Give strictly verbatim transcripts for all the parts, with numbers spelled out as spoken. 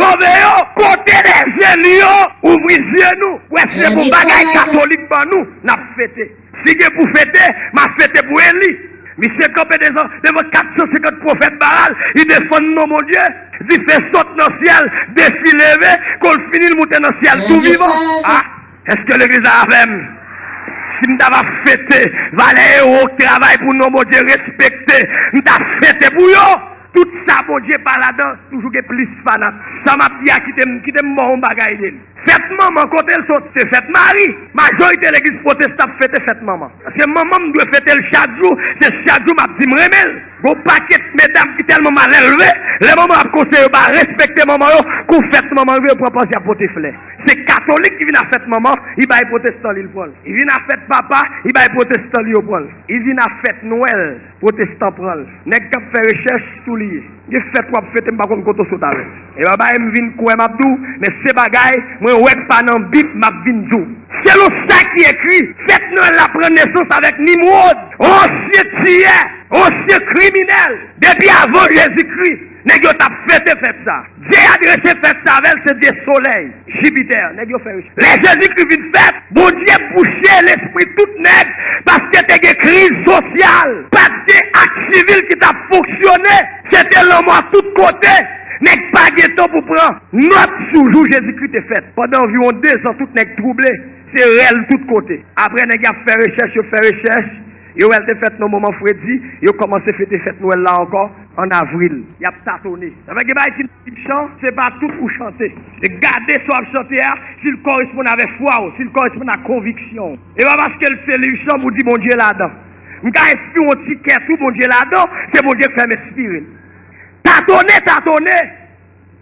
Sove yo, kote lèzeli yo, ouvri zye nou, wè se bon bagay katolik ban nou, n ap fete. Si gen pou fete, m ap fete pou Eli. Misye kanpe devan, devan kat san senkant pwofèt Baal, li defann non Bondye, dife sot nan syèl, defi leve, kon l fini l moute nan syèl tou vivan. Ah, èske legliz la avè m? Si m ta va fete, valè ewo k travay pou non Bondye respekte, m ta fete pou yo. Tout sa Bondye pa ladan, toujou gen plis fanat. Sa m ap di a, kite m, kite m ba w yon bagay de li. Fèt manman, kote l soti? Se fèt mari. Majorite legliz pwotestan ap fete fèt manman. Paske manman m dwe fete l chak jou, se chak jou m ap di m renmen l. Gon pakèt medam ki tèlman malelve, lè manman ap konseye yo pa respekte manman yo, kou fèt manman rive, yo pran panse y ap pote flè. Se katolik ki vin a fèt manman, li bay pwotestan li, l pran l. Li vin a fèt papa, li bay pwotestan li, yo pran l. Li vin a fèt Nwèl, pwotestan pran l. Nèg k ap fè rechèch, tou li ye. Gen fèt w ap fete, m pa konn kote w sot avè l. E pa bagay m vin kwè m ap di w, men se bagay mwen wè k pa nan Bib m ap vin di w. Selon sa ki ekri, fèt Nwèl la pran nesans avèk Nimwod, ansyen tiyè, ansyen kriminèl. Depi avan Jezikri, nèg yo t ap fete fèt sa. Dye y adrese fèt sa avè l, se dye solèy, Jipitè. Nèg yo fè rechèch. Lè Jezikri vin fèt, Bondye bouche lespri tout nèg, paske te gen kriz sosyal. Pa t gen ak sivil ki t ap fonksyone. Se te lanmò tout kote. Nèg pa gen tan pou pran nòt sou jou Jezikri te fèt. Pandan anviwon dezan, tout nèg twouble. Se rèl tout kote. Apre, nèg y ap fè rechèch, yo fè rechèch. Yo wè l te fèt nan moman fredi, yo kòmanse fete fèt Nwèl la ankò ann avril. Y ap tatone. Sa fè gen bagay ki nan Bib chan, se pa tout ou chante. Se gade sa w ap chante a, si l koresponn avèk fwa w, si l koresponn ak konviksyon w. E pa paske l se liv chan pou w di Bondye ladan. M ka enspire yon ti kè tou, Bondye ladan, se Bondye k fè m enspire l. Tatone, tatone!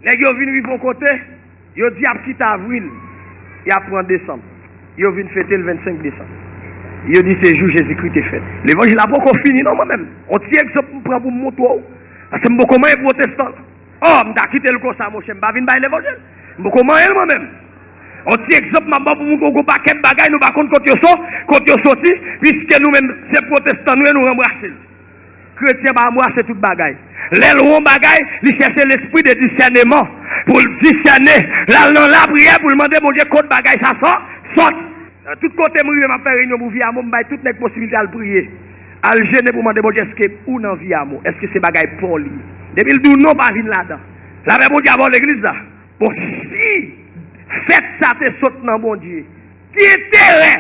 Nèg yo vin rive yon kote, yo di y ap kite avril, y ap pran desanm. Yo vin fete l vennsenk desanm. Yo di se jou Jezikri te fèt. Levanjil la poko fini non, mwen menm. On ti egzanp m pran pou m montre w. Paske m poko manyen pwotestan. Oh, m ta kite l konsa, monchè, m pa vin bay levanjil. M poko manyen l mwen menm. On ti egzanp m ap ba w pou montre w gon pakèt bagay nou pa konn kote yo so, kote yo soti, piske nou menm se pwotestan nou ye, nou ranbrase l. Kretyen pa anbrase tout bagay. Lè l wè yon bagay, li chèche lespri de disèneman pou l disène. L al nan lapriyè pou l mande Bondye kot bagay sa sò, sòt. Tout kote m rive, m ap fè reyinyon pou Viyamo, m bay tout nèg posiblite al priye. Al jene pou mande Bondye, èske ou nan Viyamo? Èske se bagay pa w li ye? Depi l di w non, pa vin ladan. Lapè Bondye avè w legliz la. Bon, si fèt sa te sot nan Bondye, ki enterè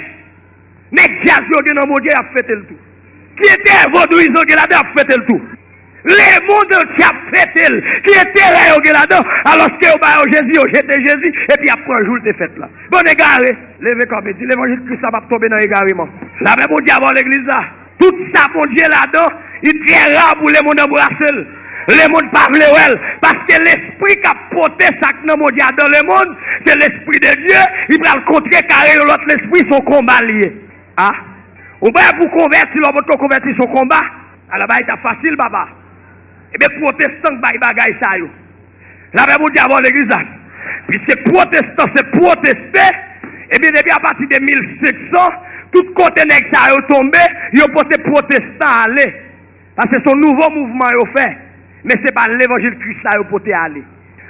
nèg djaz yo gen nan Bondye, y ap fete l tou? Ki enterè vodouyizan gen ladan, y ap fete l tou? Lemonn antye ap fete l. Ki enterè yo gen ladan, alòske yo ba yo Jezi, yo jete Jezi, epi y ap pran jou l te fèt la? Bann egare, leve kanpe, di levanjil Kris la p ap tonbe nan egareman. Lapè Bondye avè w legliz la. Tout sa Bondye ladan, li trè ra pou lemonn anbrase l. Lemonn pa vle wè l, paske lespri k ap pote sa k nan Bondye a dan lemonn, se lespri de Dye, li pral kontrekare yon lòt lespri, se yon konba l ye. A, ou prè pou konvèti, lè w potko konvèti, se yon konba. Ala bagay t ap fasil, papa. Ebyen, pwotestan k bay bagay sa yo. Lapè Bondye avè w legliz la. Piske pwotestan se pwoteste, ebyen depi apati de mil senk san, tout kote nèg sa yo tonbe, yo pote pwotestan ale. Paske se yon nouvo mouvman yo fè, men se pa levanjil Kris la yo pote ale.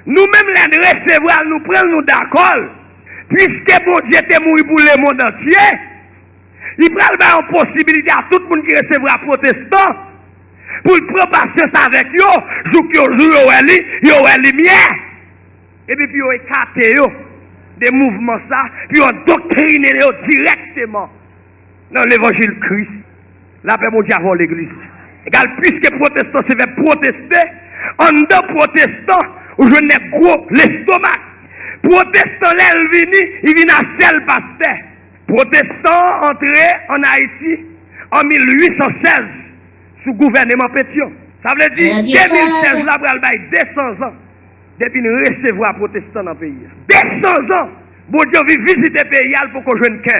Nou menm lè n resevwa l, nou pran l, nou dakò l. Piske Bondye te mouri pou lemonn antye, li pral bay yon posibilite a tout moun ki resevwa pwotestan pou l pran pasyans avèk yo, jouk yo, jou yo wè li, yo wè limyè. Epi pou yo ekate yo de mouvman sa, pou yo andoktrine yo dirèkteman nan levanjil Kris. Lapè Bondye avè w legliz. Egal, piske pwotestan se vèb pwoteste, anndan pwotestan, ou jwenn nèg gwo lestomak. Pwotestan, lè l vini, li vin a sèl pastè. Pwotestan antre ann Ayiti an mil uit san sèz sou gouvèneman Petyon. Sa vle di, de mil sèz la pral bay de san zan depi n resevwa pwotestan nan peyi a. De san zan! Bondye vin vizite peyi a, l poko jwenn kè.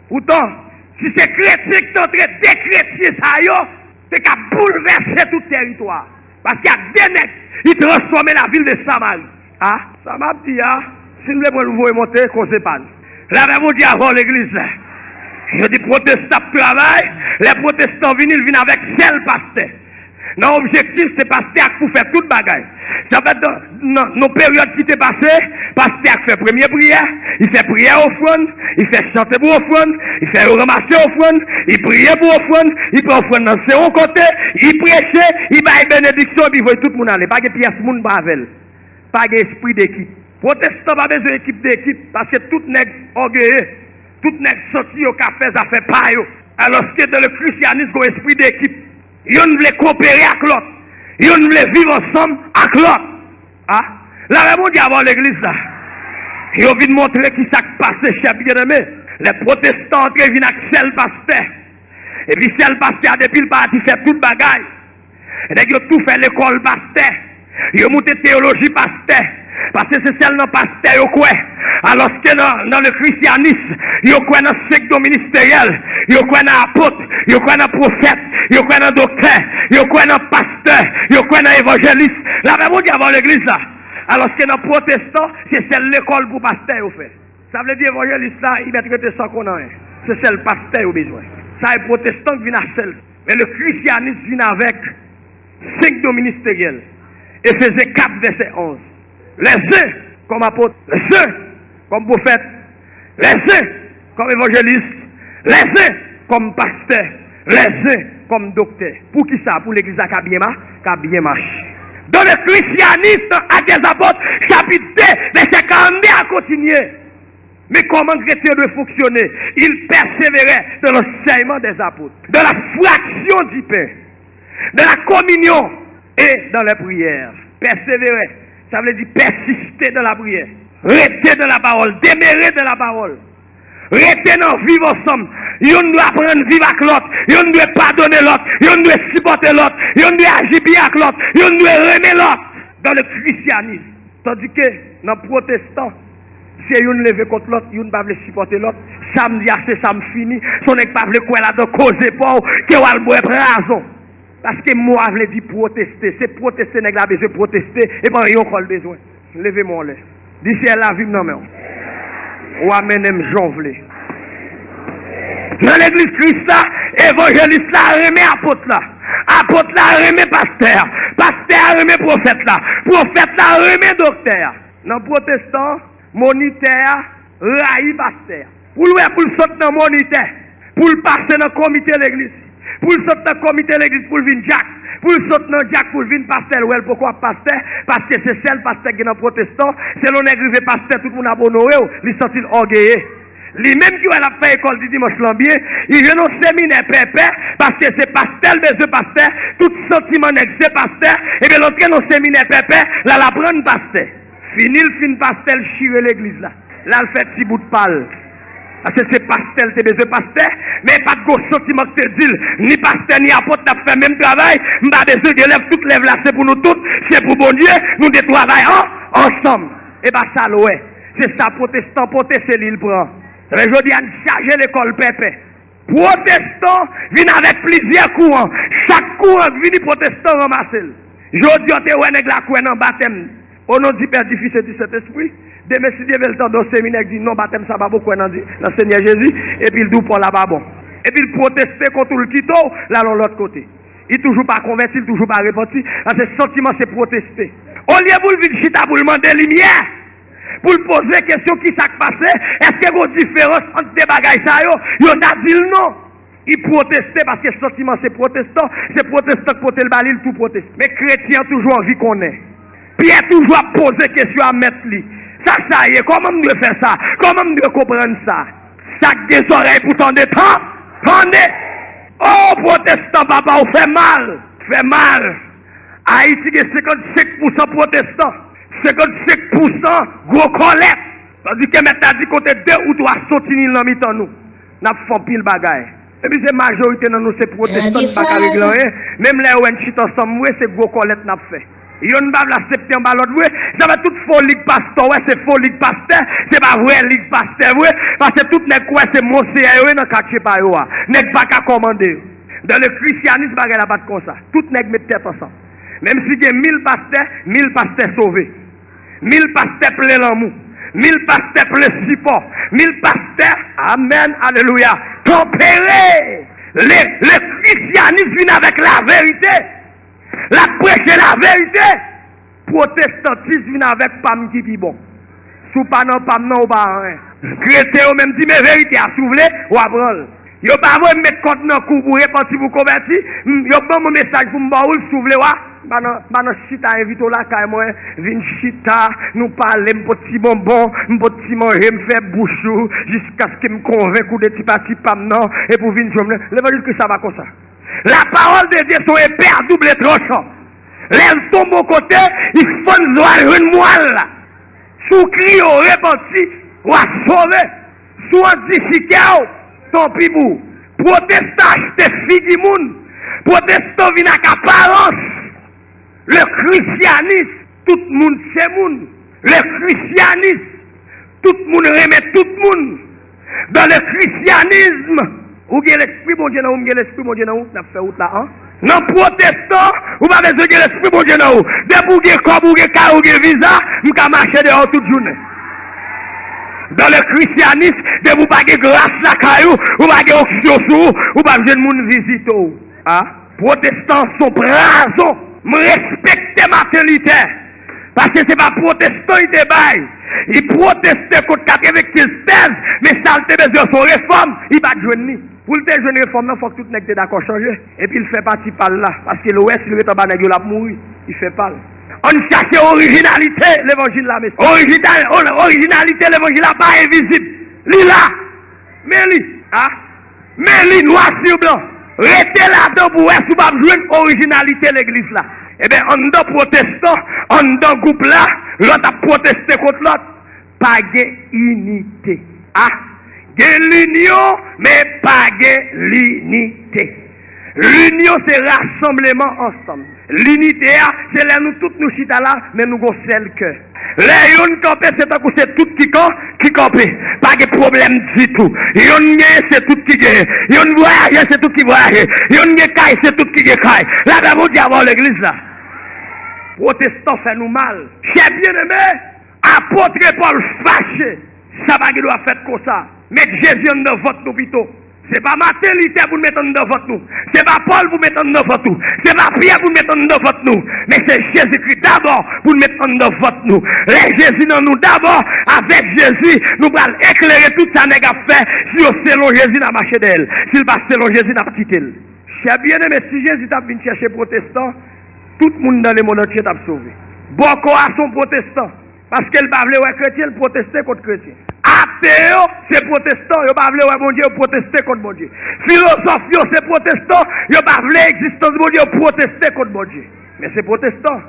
Poutan, si se kretyen ki t antre, de kretyen sa yo te ka boulvèse tout tèritwa a. Paske ak de nèg, li transfòme lavil de Samari. A, sa m ap di a, si n vle pran l voye monte, koze pa n. Lapè Bondye avè w legliz la. Yo di pwotestan ap travay, lè pwotestan vini, l vin avèk sèl pastè. Nan objektif, se pastè a k pou fè tout bagay. Sa fè nan, nan, nan peryòd ki te pase, pastè a fè premye priyè, li fè priyè ofrann, li fè chante pou ofrann, li fè yo ranmase ofrann, li priye pou ofrann, li pran ofrann nan se yon kote, li preche, li bay benediksyon, epi voye tout moun ale. Pa gen pyès moun pa avè l. Pa gen espri dekip. Pwotestan pa bezwen ekip dekip, paske tout nèg ògeye, tout nèg santi yo ka fè zafè pa yo. Alòske dan le krisyanis, gon espri dekip. Youn vle kopere ak lòt. Youn vle viv ansanm ak lòt. A, lamè Bondye avè w legliz la. Yo vin montre ki sa k pase, chè byeneme. Lè pwotestan antre vin ak sèl pastè. Epi sèl pastè a, depi l pati, fè tout bagay. Nèg yo tou fè lekòl pastè. Yo moute teyoloji pastè. Paske se sèl nan pastè yo kwè. Alòske nan, nan le krisyanis, yo kwè nan senk don ministeryèl. Yo kwè nan apot. Yo kwè nan pwofèt. Yo kwè nan doktè. Yo kwè nan pastè. Yo kwè nan evanjelis. Lamè Bondye avè w legliz la. Alòske nan pwotestan, se sèl lekòl pou pastè yo fè. Sa vle di evanjelis la, li mèt rete san konn anyen. Se sèl pastè yo bezwen. Sa e pwotestan k vin ak sèl. Men le krisyanis vin avèk senk don ministeryèl. Efezen kat vèsè onz. Lèzen kòm apot, lèzen kòm pwofèt, lèzen kòm evanjelis, lèzen kòm pastè, lèzen kòm doktè. Poukisa? Pou legliz la ka byen ma-, ka byen mache. Donk, le christianisme, Actes des Apôtres, chapit de, vèsè karannde a kontinye. Men kòman kretyen dwe fonksyone? Il persévérait dans l'enseignement des apôtres, dans la fraction du pain, dans la communion et dans les prières. Pèsevere, sa vle di pèsiste dans la prière, rete dans la parole, demeurer dans la parole, rete nan viv ansanm. Youn dwe aprann viv ak lòt, youn dwe padone lòt, youn dwe sipòte lòt, youn dwe aji byen ak lòt, youn dwe renmen lòt. Dans le christianisme. Tandike nan pwotestan, se youn leve kont lòt, youn pa vle sipòte lòt. Sa m di a, se sa m fini. Se yon nèg pa vle kwè ladan koze pa w, ke w al bwè pwazon. Paske mo a vle di pwoteste. Se pwoteste nèg la bezwen pwoteste, e pa anyen ankò l bezwen. Leve men w anlè. Di, Seyè, lavi m nan men w. Ou a mennen m jan w vle. Nan legliz Kris la, evanjelis la renmen apot la. Apot la renmen pastè a. Pastè a renmen pwofèt la. Pwofèt la renmen doktè a. Nan pwotestan, monitè a rayi pastè a. Pou l wè, pou l sot nan monitè, pou l pase nan komite legliz, pou l sot nan komite legliz pou l vin dyak, pou l sot nan dyak pou l vin pastè, l wè l poko ap pastè, paske se sèl pastè k gen nan pwotestan. Se lè yon nèg rive pastè, tout moun ap onore w, li santi l ògeye. Li menm ki wè l ap fè ekòl di dimanch lan byen, li jwenn yon seminè pèpè, paske se pastè l bezwen pastè, tout santiman nèg se pastè, ebyen l antre nan seminè pèpè, l al aprann pastè. Fini l fin pastè, l chire legliz la. L al fè ti bout pa l. Paske se pastè, l te bezwen pastè, men pa t gon santiman k te di l, ni pastè, ni apot, n ap fè menm travay, m pa bezwen gen lèv, tout lèv la se pou nou tout, se pou Bondye, nou te travay an, ansanm. E pa sa l wè. Se sa pwotestan pote, se li l pran. Ebyen, jodi a, n chaje lekòl pèpè. Pwotestan vin avèk plizyè kouran. Chak kouran k vini, pwotestan ranmase l. Jodi a, w te wè nèg la kwè nan batèm. O non di Pè, di Fis e di Sentespri. Demen, si Dye vle, l tande yon seminè k di, "Non, batèm sa pa bon, kwè nan di, nan Senyè Jezi." Epi l di w pa w la pa bon. Epi l pwoteste kont ou, l kite w, l al yon lòt kote. Li toujou pa konvèti, li toujou pa repanti. Paske santiman se pwoteste. Olye pou l vin chita pou l mande limyè, pou l poze kesyon, "Ki sa k pase? Èske gon diferans ant de bagay sa yo?" Yo ta di l non. Li pwoteste paske santiman se pwotestan, se pwotestan k pote l ba li, l tou pwoteste. Men kretyen an toujou anvi konnen. Pyè toujou ap poze kesyon a mèt li. Sa sa ye? Kòman m dwe fè sa? Kòman m dwe konprann sa? Sa k gen zòrèy pou tande, tan-, tande. O, pwotestan, papa, w fè mal. Fè mal. Ayiti gen senkannsenk pousan pwotestan, senkannsenk pousan gwo kòlèt. Tandike mèt la di kote de ou twa soti ni nan mitan nou, n ap fè anpil bagay. Epi se majorite nan nou se pwotestan, n pa ka regle anyen. Menm lè yo wè n chita ansanm vre, se gwo kòlèt n ap fè. Youn pa vle aksepte anba lòt vre. Sa fè tout fo lig pastè w wè, se fo lig pastè, se pa vrè lig pastè vre. Paske tout nèg kwè se monseyè yo ye nan katye pa yo a. Nèg pa ka kòmande yo. Dan le krisyanis, bagay la pa t konsa. Tout nèg met tèt ansanm. Menm si gen mil pastè, mil pastè sove. Mil pastè plen lanmou. Mil pastè plen sipò. Mil pastè, amèn, alelouya, tanpere. Le, le krisyanis vin avèk laverite. L ap preche laverite. Pwotestantis vin avèk pa m ki pi bon. Si w pa nan pa m nan, ou pa anyen. Kretyen yo menm di, men verite a, si w vle, w a pran l. Yo pa voye m met kòd nan kou pou repanti, pou konvèti. M, yo ban m yon mesaj pou m ba w l, si w vle, w a. M pa nan, m pa nan chita envite w lakay mwen, vin chita, nou pale, m pot ti bonbon, m pot ti manje, m fè bouch ou, jiskaske m konvenk ou de ti pati pa m nan, epi w vin jwenn mwen. Levanjil Kris la pa konsa. La parole de Dieu se yon epe a double tranchant. Lè l tonbe yon kote, li fann zwa l jwenn mwa l la. Si w kriye, w repanti, w a sove. Si w an difikilte, tanpi pou ou. Pwotestan achte figi moun. Pwotestan vin ak aparans. Le christianisme, tout moun se moun. Le christianisme, tout moun renmen tout moun. Dans le christianisme, ou gen lespri Bondye nan ou, m gen lespri Bondye nan ou, n ap fè wout la, an. Nan pwotestan, ou pa bezwen gen lespri Bondye nan ou. Depi ou gen kòb, ou gen kay, ou gen viza, m ka mache dèyè w tout jounen. Dans le christianisme, depi ou pa gen gras lakay ou, ou pa gen onksyon sou ou, ou p ap jwenn moun vizite w. A, pwotestan se yon prazon. M respekte Maten Lite. Paske se pa pwotestan li te bay. Li pwoteste kont katrevenkenz tèz, men sa l te bezwen se yon refòm, li pa t jwenn li. Pou l te jwenn refòm nan, fòk tout nèg te dakò chanje. Epi l fè pati pa l la, paske lè w wè si l ret anba nèg yo, l ap mouri. Li fè pa l. Ann chache orijinalite levanjil la, mesye. Orijinal, orijinalite levanjil la pa envizib. Li la. Men li, a, men li, nwa si blan. Rete ladan pou w wè si w p ap jwenn orijinalite legliz la. Ebyen, anndan pwotestan, anndan gwoup la, lòt ap pwoteste kont lòt. Pa gen inite. A, gen linyon, men pa gen linite. Linyon se rasanbleman ansanm. Linite a, se lè nou tout nou chita la, men nou gon sèl kè. Lè yonn kanpe, se tankou se tout ki kan, ki kanpe. Pa gen pwoblèm ditou. Yonn genyen, se tout ki genyen. Yonn vwayaje, se tout ki vwayaje. Yonn gen kay, se tout ki gen kay. Lapè Bondye avè w legliz la. Pwotestan fè nou mal. Chè byeneme, apot Pòl fache. Sa pa gen dwa fèt konsa. Met Jezi anndan vant nou pito. Se pa Maten Lite pou n met anndan vant nou. Se pa Pòl pou met anndan vant nou. Se pa Pyè pou n met anndan vant nou. Men se Jezikri dabò pou n met anndan vant nou. Lè Jezi nan nou dabò, avèk Jezi, nou pral eklere tout sa nèg ap fè. Si yo selon Jezi, n a mache dèyè l. Si l pa selon Jezi, n ap kite l. Chè byeneme, si Jezi t ap vin chèche pwotestan, tout moun nan lemonn antye t ap sove. Bòkò a se yon pwotestan. Paske l pa vle wè kretyen, l pwoteste kont kretyen. Ate yo, se pwotestan, yo pa vle wè Bondye, yo pwoteste kont Bondye. Filozòf yo, se pwotestan, yo pa vle egzistans Bondye, yo pwoteste kont Bondye. Men se pwotestan.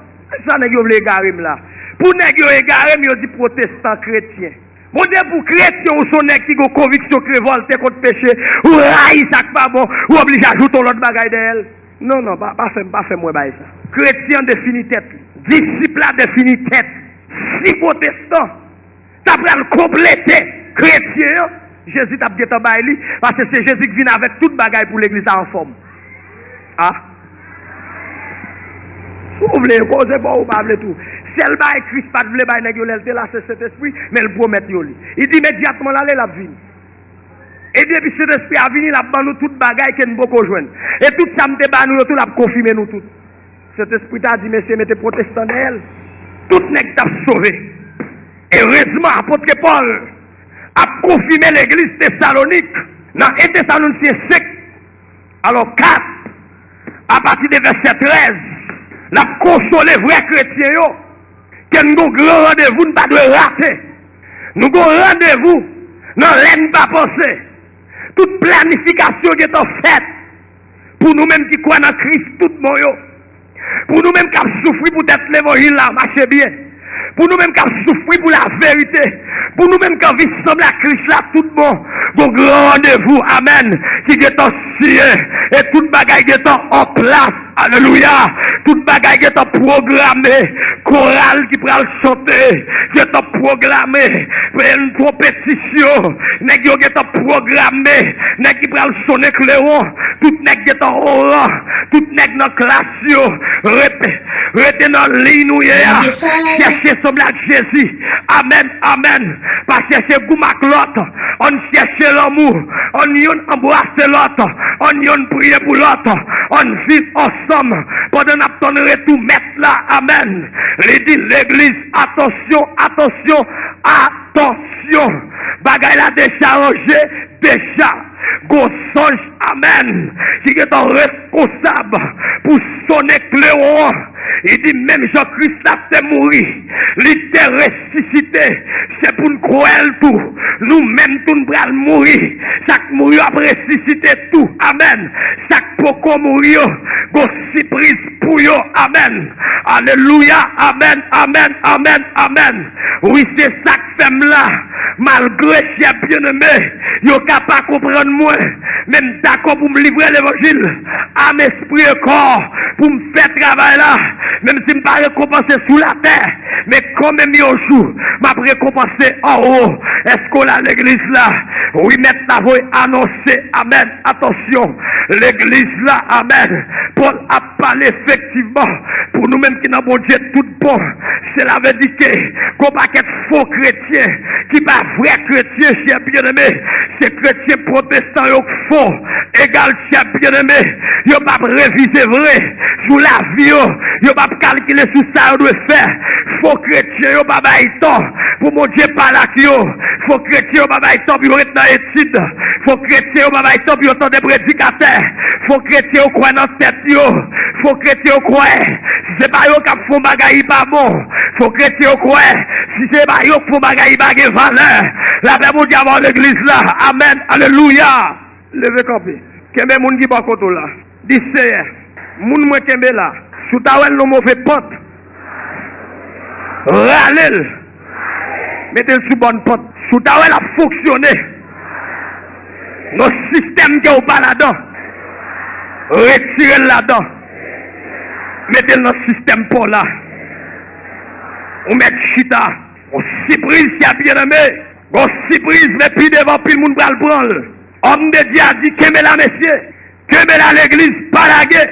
Sa nèg yo vle egare m la. Pou nèg yo egare m, yo di pwotestan kretyen. Bondye pou kretyen, ou se yon nèg ki gen konviksyon, ki revòlte kont peche, ou rayi sa k pa bon, ou oblije ajoute yon lòt bagay dèyè l. Non, non, pa, pa fè m, pa fè m wè bagay sa. Kretyen an defini tèt li. Disip la defini tèt li. Si pwotestan ta pral konplete kretyen an, Jezi t ap gentan bay li, paske se Jezi ki vin avèk tout bagay pou legliz la anfòm. A. Si w vle, koze pa w, ou pa vle tou. Sèl bagay Kris pa t vle bay nèg yo lè l te la, se Sentespri, men l pwomèt yo li. Li di imedyatman l ale, l ap vini. E depi Sentespri a vini, l ap ban nou tout bagay ke n poko jwenn. E tout sa m te ba nou yo tou, l ap konfime nou tout. Sentespri ta di, mesye, mete pwotestan dèyè l. Tout nèg t ap sove. Erezman, apot Pòl ap konfime legliz Tesalonik nan en Tesalonisyen senk, alò, kat, apati de vèsè trèz, l ap konsole vrè kretyen yo ke n gon gran randevou n pa dwe rate. Nou gon randevou nan lè n pa panse. Tout planifikasyon gentan fèt pou nou menm ki kwè nan Kris tout bon yo. Pou nou menm k ap soufri poutèt levanjil la mache byen. Pou nou menm k ap soufri pou laverite. Pou nou menm k anvi sanble ak Kris la tout bon. Gon gran randevou, amèn, ki gentan siyen. E tout bagay gentan an plas. Alelouya. Tout bagay gentan pwograme. Koral ki pral chante gentan pwograme. Twompeti yo, nèg yo gentan pwograme, nèg ki pral sonnen klewon, tout nèg gentan oran, tout nèg nan klas yo, rete, rete nan liy nou ye a. Chèche sanble ak Jezi. Amèn, amèn. Pa chèche goumen ak lòt. Ann chèche lanmou. Ann yonn anbrase lòt. Ann yonn priye pou lòt. Ann viv ansanm. ansanm pandan n ap tann retou Mèt la. Amèn. Li di legliz, atansyon, atansyon, atansyon. Bagay la deja ranje, deja. Gon zanj, amèn, ki gentan reskonsab pou sonnen klewon an. Li di, menm jan Kris la te mouri, li te resisite, se pou n kwè l tou. Nou menm tou n pral mouri. Sa k mouri yo ap resisite tou. Amèn. Sa k poko mouri yo, gon sipriz pou yo. Amèn. Alelouya. Amèn, amèn, amèn, amèn. Wi, se sa k fè m la. Malgre, chè byeneme, yo ka pa konprann mwen, men m dakò pou m livre levanjil, am, espri e kò, pou m fè travay la, menm si m pa rekonpanse sou latè, men kanmenm yon jou, m ap rekonpanse anwo. Èske w la, legliz la? Wi, Mèt la voye anonse. Amèn. Atansyon, legliz la. Amèn. Pòl ap pale efektivman pou nou menm ki nan Bondye tout bon. Sela vle di ke gon pakèt fo kretyen ki pa vrè kretyen, chè byeneme. Se kretyen pwotestan yo k fo, egal, chè byeneme. Yo p ap revize vre sou lavi yo. Yo p ap kalkile sou sa yo dwe fè. Fo kretyen yo pa bay tan pou Bondye pale ak yo. Fo kretyen yo pa bay tan pou yo ret nan etid. Fo kretyen yo pa bay tan pou yo tande predikatè. Fo kretyen yo kwè nan tèt yo. Fo kretyen yo kwè si se pa yo k ap fè yon bagay, li pa bon. Fo kretyen yo kwè si se pa yo k fè yon bagay, li pa gen valè. Lapè Bondye avè w, legliz la. Amèn. Alelouya. Leve kanpe. Kenbe moun ki bò kote w la. Di, Seyè, moun mwen kenbe la, si w ta wè l nan move pant, rale l, mete l sou bòn pant. Si w ta wè l ap fonksyone nan sistèm ke w pa ladan, retire l ladan, mete l nan sistèm pa w la. Ou mèt chita. Yon sipriz, chè byeneme. Yon sipriz, men pi devan, anpil moun pral pran l. Òm de Dye a di, kenbe la, mesye. Kenbe la, legliz, pa lage.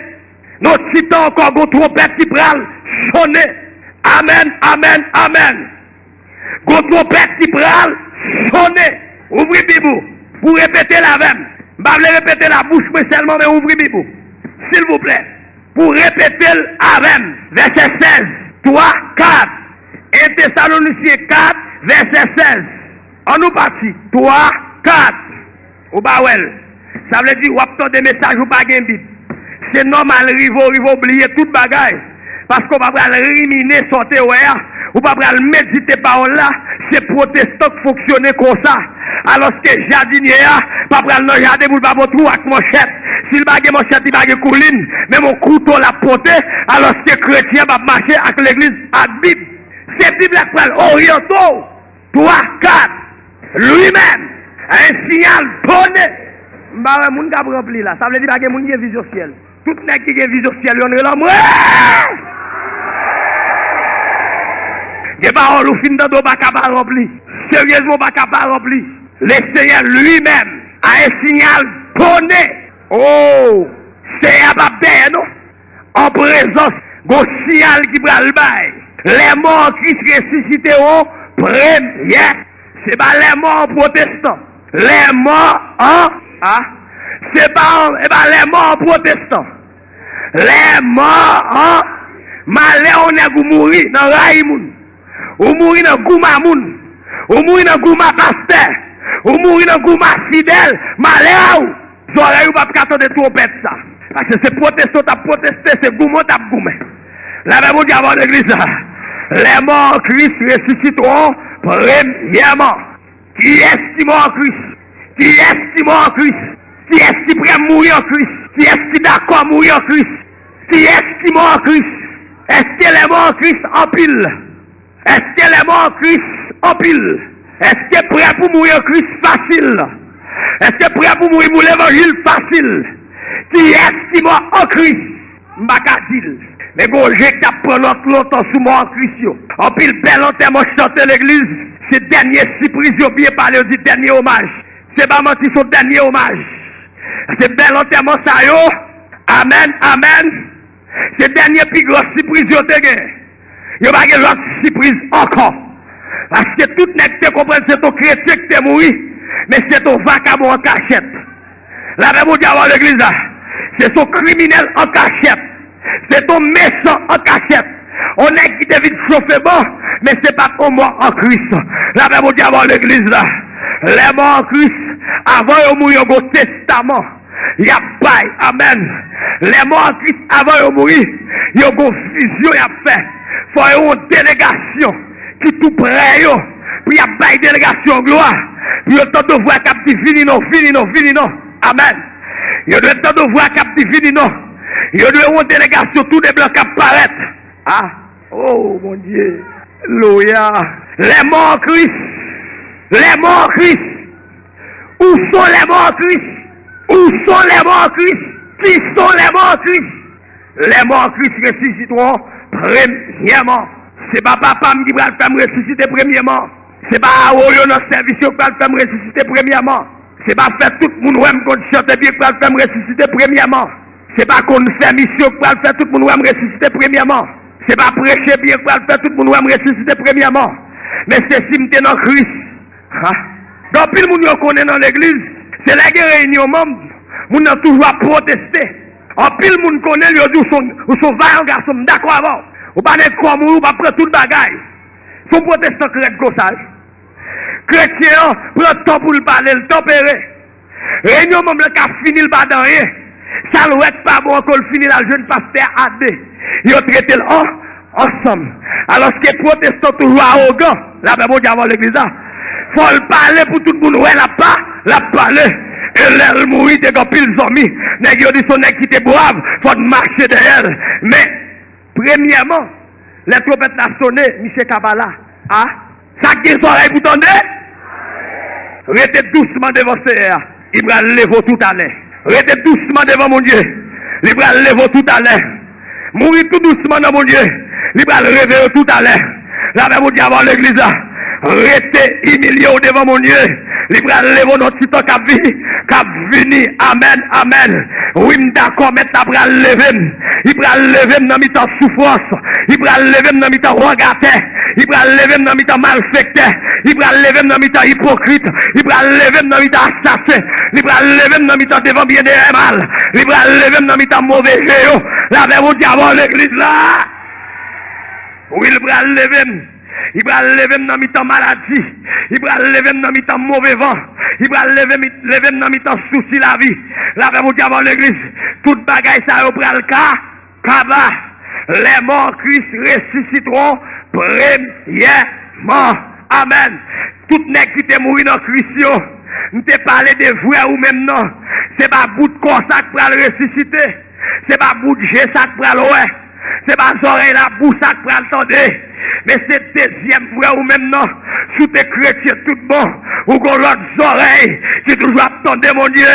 Nan ti tan ankò, gon twonpèt ki pral sonnen. Amèn, amèn, amèn. Gon twonpèt ki pral sonnen. Ouvri Bib ou pou repete l avè m. M pa vle repete l a bouch mwen sèlman, men ouvri Bib ou, silvouplè, pou repete l avè m. Vèsè sèz, twa, kat. En Tesalonisyen kat, vèsè sèz. Ann nou pati. Twa, kat. Ou pa wè l. Sa vle di w ap tande mesaj, ou pa gen Bib. Se nòmal, rive w, rive w bliye tout bagay. Paske w pa pral rimine sa w te wè a. Ou pa pral medite pawòl la. Se pwotestan k fonksyone konsa. Alòske jadinye a pa pral nan jaden pou l pa pran twou ak manchèt. Si l pa gen manchèt, li pa gen koulin. Menm yon kouto l ap pote. Alòske kretyen an p ap mache ak legliz, ak Bib. Se Bib la k pral oryante w. Twa, kat. Lui menm a un signal donné. M pa wè moun k ap ranpli la. Sa vle di pa gen moun ki gen vizyon syèl. Tout nèg ki gen vizyon syèl yo, ann rele anmwe. Gen pawòl ou fin tande, ou pa ka pa ranpli. Seryezman, ou pa ka pa ranpli. Le Seigneur lui-même a un signal donné. Oh, Seyè a p ap dèyè non. An prezans, gon siyal ki pral bay. Les morts en Christ ressusciteront première. Se pa les morts en protestant. Les morts en, ah, se pa, e pa les morts en protestant. Les morts en, malè yon nèg ou mouri nan rayi moun. Ou mouri nan gouma moun. Ou mouri nan gouma pastè. Ou mouri nan gouma fidèl. Malè a ou. Zòrèy ou p ap ka tande twonpèt sa. Paske se pwoteste w t ap pwoteste, se goumen w t ap goumen. Lapè Bondye avè w, legliz la. Les morts en Christ ressusciteront premièrement. Kiyès ki mò an Kris? Kiyès ki mò an Kris? Kiyès ki prè mouri an Kris? Kiyès ki dakò mouri an Kris? Kiyès ki mò an Kris? Èske les morts en Christ anpil? Èske les morts en Christ anpil? Èske prè pou mouri an Kris fasil? Èske prè pou mouri pou levanjil fasil? Kiyès ki mò an Kris? M pa ka di l. Men gon je k ap pran nòt lontan sou mò an Kris yo. Anpil bèl antèman chante legliz. Se dènye sipriz yo byen pale, yo di dènye omaj. Se pa manti, se yon dènye omaj. Se bèl antèman sa yo. Amèn, amèn. Se dènye pi gran sipriz yo te gen. Yo pa gen lòt sipriz ankò. Paske tout nèg te konprann se t on kretyen ki te mouri, men se t on vakabon an kachèt. Lapè Bondye avè w, legliz la. Se t on kriminèl an kachèt. Se t on mechan an kachèt. On nèg ki te vin chofe ban, men se pa t on mò an Kris. Lapè Bondye avè w legliz la. Lè mò an Kris, avan yo mouri, yo gon testaman y ap bay. Amèn. Lè mò an Kris, avan yo mouri, yo gon vizyon y ap fè. Fò yo yon delegasyon ki tou prè yo, pou y ap bay delegasyon glwa, pou yo tande vwa k ap di, "Vini non, vini non, vini non." Amèn. Yo dwe tande vwa k ap di, "Vini non." Yo dwe yon delegasyon tou de blan k ap parèt. Ah, oh, Bondye. Louya. Lè mò an Kris. Lè mò an Kris. Où sont les morts en Christ? Où sont les morts en Christ? Qui sont les morts en Christ? Les morts en Christ ressusciteront premièrement. Se pa papa m ki pral fè m resisite premyèman. Se pa awo yo nan sèvis yo k pral fè m resisite premyèman. Se pa fè tout moun wè m konn chante byen k pral fè m resisite premyèman. Se pa konn fè misyon k pral fè tout moun wè m resisite premyèman. Se pa preche byen k pral fè tout moun wè m resisite premyèman. Men se si m te nan Kris. Ha. Gen anpil moun yo konnen nan legliz, se lè gen reyinyon manm, moun nan toujou ap pwoteste. Anpil moun konnen l, yo di w se yon, ou se yon vayan gason, m dakò avè w. Ou pa nèg kòm ou, ou pa pran tout bagay. Se yon pwotestan k rèd konsa, wi. Kretyen an pran tan pou l pale, l tanpere. Reyinyon manm lan ka fini, l pa di anyen. Sa l wè k pa bon ankò, l fini, l al jwenn pastè a de. Yo trete l an, ansanm. Alòske pwotestan toujou awogan. Lapè Bondye avè w legliz la. Fò l pale pou tout moun wè l ap pa, l ap pale. E lè l mouri, te gen anpil zanmi. Nèg yo di se yon nèg ki te brav, fò n mache dèyè l. Men, premyèman, lè twonpèt la sone, misye ka pa la. A, sa k gen zòrèy pou tande, rete dousman devan Seyè a. Li pral leve w toutalè. Rete dousman devan Bondye. Li pral leve w toutalè. Mouri tou dousman nan Bondye. Li pral reveye w toutalè. Lapè Bondye avè w legliz la. Rete imilye w devan Bondye. Li pral leve w nan ti tan k ap vini, k ap vini. Amèn, amèn. Wi, m dakò, Mèt la pral leve m. Li pral leve m nan mitan soufrans. Li pral leve m nan mitan wògatè. Li pral leve m nan mitan malfektè. Li pral leve m nan mitan ipokrit. Li pral leve m nan mitan asasen. Li pral leve m nan mitan devan byen devan mal. Li pral leve m nan mitan move je yo. Lapè Bondye avè w legliz la. Wi, li pral leve m. Li pral leve m nan mitan maladi. Li pral leve m nan mitan move van. Li pral leve mi-, leve m nan mitan sousi lavi. Lapè Bondye avè w legliz. Tout bagay sa yo pral ka, kaba. Les morts en Christ ressusciteront premièrement. Amèn. Tout nèg ki te mouri nan Kris yo, m te pale de vrè ou menm nan. Se pa bout kò sa k pral resisite. Se pa bout je sa k pral wè. Se pa zòrèy labou sa k pral tande. Men se dezyèm vrè ou menm nan. Si w te kretyen tout bon, ou gon lòt zòrèy ki toujou ap tande Bondye.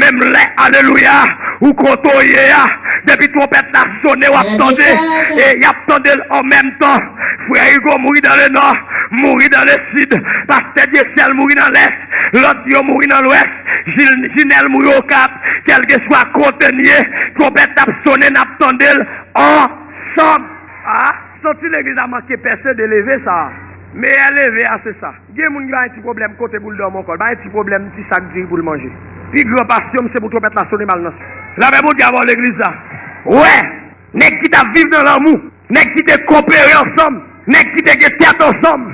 Menm lè, alelouya, ou kote w ye a, depi twonpèt la sone, w ap tande. E y ap tande l an menm tan. Frè Rigo mouri nan lenò, mouri nan lesid. Pastè Dyesèl mouri nan lès. Lòt yo mouri nan lwès. Jil-, Jinèl mouri Okap. Kèlkeswa kote n ye, twonpèt ap sone, n ap tande l ansanm. A, santi legliz la manke pèse de leve sa. Meyè leve a se sa. Gen moun ki pa gen ti pwoblèm kote pou l dòmi ankò. L pa gen ti pwoblèm ti sak diri pou l manje. Pi gran pasyon m se pou twonpèt la sone m al nan syèl. Lapè Bondye avè w legliz la. Wè, nèg ki t ap viv nan lanmou, nèg ki te kopere ansanm, nèg ki te gen tèt ansanm.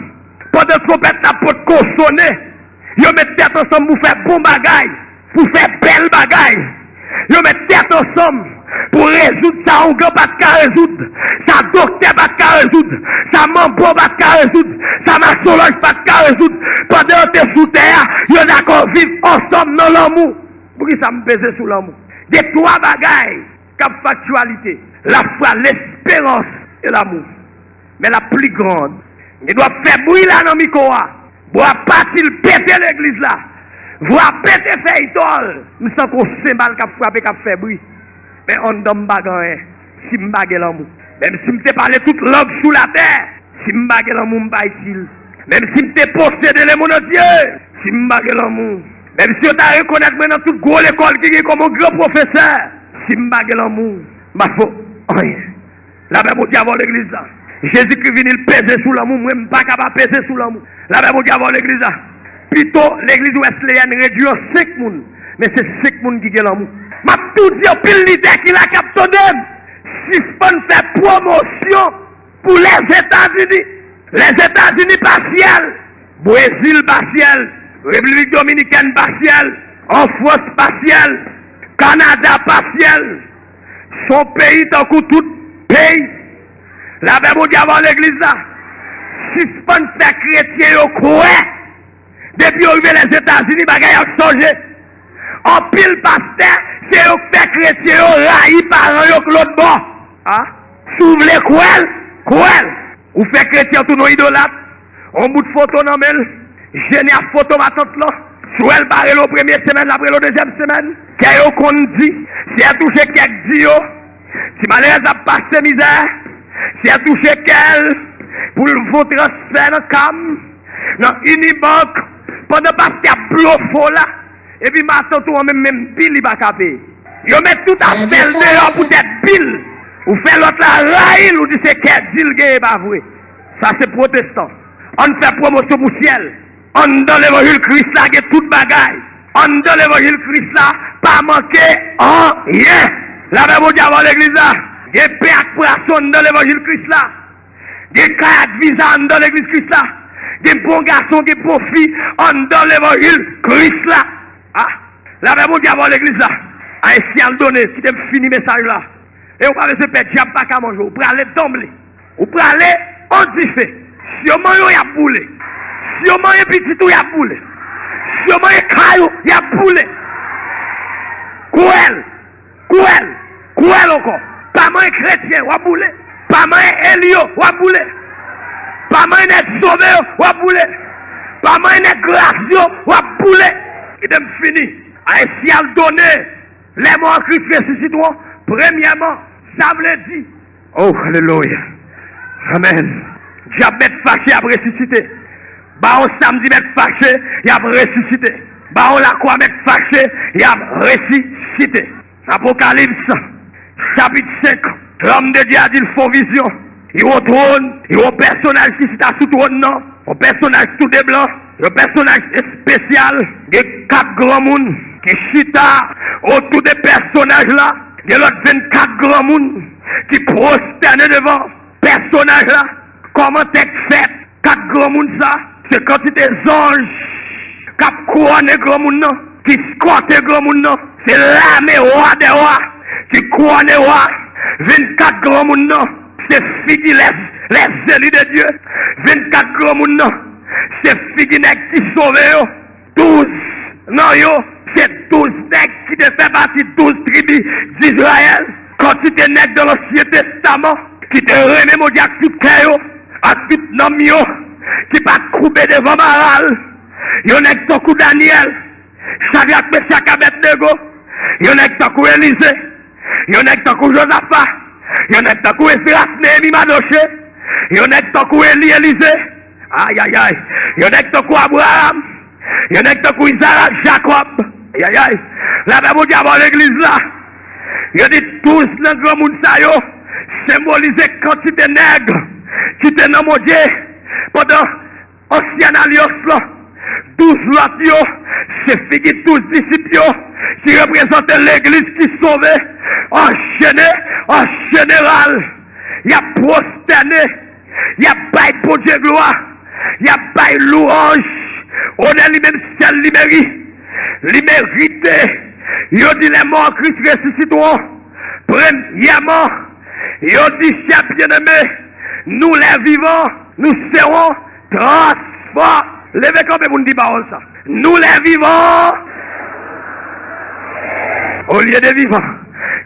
Pandan twonpèt la potko sone, yo met tèt ansanm pou fè bon bagay, pou fè bèl bagay. Yo met tèt ansanm pou rezoud sa ougan pa t ka rezoud, sa doktè pa t ka rezoud, sa manbo pa t ka rezoud, sa masonlòj pa t ka rezoud. Pandan yo te sou tè a, yo dakò viv ansanm nan lanmou. Poukisa m peze sou lanmou? De twa bagay k ap fè aktyalite: lafwa, lesperans e lanmou. Men la pli gran. Gen dwa fè bri la nan mikwo a. Bwa pati, l pete legliz la. Vwa pete fèy tòl. M santi yon senbal k ap frape, k ap fè bri. Men anndan m pa gen anyen. Si m pa gen lanmou. Menm si m te pale tout lang sou latè, si m pa gen lanmou, m pa itil. Menm si m te posede lemonnantye, si m pa gen lanmou. Menm si yo ta rekonèt mwen nan tout gwo lekòl ki gen kòm yon gran pwofesè, si m pa gen lanmou, m pa fè anyen. Lapè Bondye avè w legliz la. Jezikri vini, l peze sou lanmou, mwen m pa ka pa peze sou lanmou. Lapè Bondye avè w legliz la. Pito legliz wesleyèn redui an senk moun, men se senk moun ki gen lanmou. M ap tou di anpil lidè ki la k ap tande m. Sispann fè pwomosyon pou Lèzetazini. Lèzetazini pa syèl, Brezil pa syèl, Repiblik Dominikèn pa syèl, Anfrans pa syèl, Kanada pa syèl. Se yon peyi tankou tout peyi. Lapè Bondye avè w legliz la. Sispann fè kretyen yo kwè depi yo rive Lèzetazini, bagay ap chanje. Anpil pastè, se yo k fè kretyen yo rayi paran yo k lòt bò. A? Si w vle kwè l, kwè l. Ou fè kretyen tounen yon idolat. Yon bout foto nan men l. Jene ap foto matant lan. Si w wè l pa rele w premye semèn, l ap rele w dezyèm semèn. Kè yo konn di. Si l touche kèk di yo, ti malerèz ap pase mizè. Si l touche kè l pou l voye transfè nan kam, nan Unibank, pandan pastè ap blofè w la, epi matant ou an menm, menm bil li pa ka peye. Yo met tout afè l deyò poutèt bil. Ou fè lòt la rayi l, ou di se kè di l genyen, pa vre. Sa se pwotestan. Ann fè pwomosyon pou syèl. Anndan levanjil Kris la gen tout bagay. Anndan levanjil Kris la pa manke anyen. Lapè Bondye avè w legliz la. Gen pen ak pwason anndan levanjil Kris la. Gen kay ak viza anndan legliz Kris la. Gen bon gason, gen bon fi anndan levanjil Kris la. A, lapè Bondye avè w legliz la. Ayisyen al done, kite m fini mesaj la. E ou pa bezwen pè, dyab pa ka manje w. Ou prale danble. Ou prale an dife. Si yo manyen w, y ap boule. Si yo manyen pitit ou, y ap boule. Si yo manyen kay ou, y ap boule. Kwè l. Kwè l. Kwè l ankò. Pa manyen kretyen, w ap boule. Pa manyen eli yo, w ap boule. Pa manyen nèg sove yo, w ap boule. Pa manyen nèg gras yo, w ap boule. Kite m fini. Ayisyen al done. Lè mò an Kris resisite w, premyèman, sa vle di. Oh, alelouya. Amèn. Dyab mèt fache, y ap resisite. Bawon samdi mèt fache, y ap resisite. Bawon lakwa mèt fache, y ap resisite. Apokalips, chapit senk, lòm de Dye a di l fè yon vizyon. Li wè yon twòn, li wè yon pèsonaj ki chita sou twòn nan, yon pèsonaj tou de blan, yon pèsonaj espesyal. Gen kat granmoun ki chita otou de pèsonaj la. Gen lòt vennkat granmoun ki pwostène devan pèsonaj la. Kòman tèks fèt? Kat granmoun sa, se kantite zanj k ap kouwone granmoun nan, ki eskòte granmoun nan. Se lame wa dè wa ki kouwone wa. Vennkat granmoun nan, se figi lè, lè zeli de Dye. Vennkat granmoun nan, se figi nèg ki sove yo. Douz nan yo, se douz nèg ki te fè pati douz tribi Dizrayèl. Kantite nèg nan Ansyen Testaman ki te renmen Bondye ak tout kè yo, ak tout nanm yo, ki pa t koube devan Baal. Yon nèg tankou Danyèl, Chadrak, Mechak, Abèdnego, yon nèg tankou Elize, yon nèg tankou Jozafa, yon nèg tankou Esdras, Neyemi, Madoche, yon nèg tankou Eli, Elize, ayayay, yon nèg tankou Abraram, yon nèg tankou Izarak, Jakòb, ayayay, lapè Bondye avè w legliz la. Yo di douz nan granmoun sa yo senbolize kantite nèg ki te nan Bondye pandan Ansyen Alyans lan. Douz lòt yo, se figi douz disip yo ki reprezante legliz ki sove. An jene-, an jeneral, y ap pwostène, y ap bay Bondye glwa, y ap bay lwanj. Onè li menm sèl li meri-, li merite. Yo di lè mò an Kris resisite w, premyèman, yo di, chè byeneme, nou lè vivan, nou se yon transfò-, leve kanpe pou n di pawòl sa. Nou lè vivan. Olye de vivan.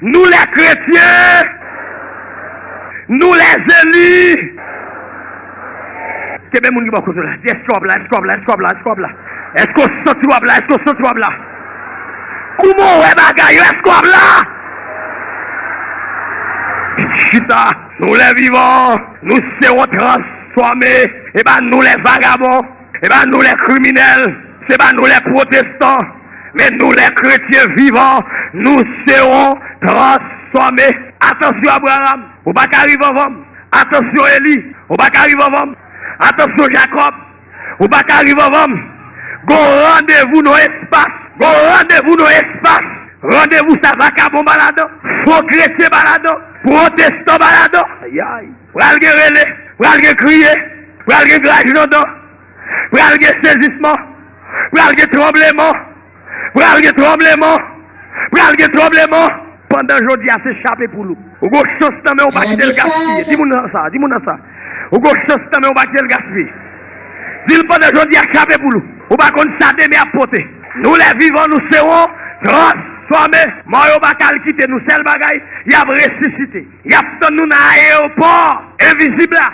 Nou lè kretyen. Nou lè zeli. Kenbe moun ki bò kote w la. Di, èske w ap la, èske w ap la, èske w ap la, èske w ap la? Èske w santi w ap la, èske w santi w ap la? Kouman w wè bagay yo, èske w ap la? Chita, nou lè vivan, nou se yon transfòme. E pa nou lè vagabon. E pa nou lè kriminèl, se pa nou lè pwotestan, men nou lè kretyen vivan, nou se yon transfòme. Atansyon Abraram, ou pa ka rive anvan m. Atansyon Eli, ou pa ka rive anvan m. Atansyon Jakòb, ou pa ka rive anvan m. Gon randevou nan espas, gon randevou nan espas. Randevou sa vakabon pa ladan, fo kretyen pa ladan. Pwotestan pa ladan. Ayay. Pral gen rele, pral gen kriye, pral gen graj nan dan, pral gen sezisman, pral gen tranbleman, pral gen tranbleman, pral gen tranbleman. Pandan jodi a se chape poul ou. Ou gon chans nan men w pa kite l gaspiye. Di moun nan sa, di moun nan sa. Ou gon chans nan men w pa kite l gaspiye. Di l pandan jodi a chape poul ou. Ou pa konn sa demen ap pote. Nou lè vivan nou se yon transfòme. Mò yo pa ka al kite nou. Sèl bagay, y ap resisite. Y ap tann nou nan ayewopò envizib la.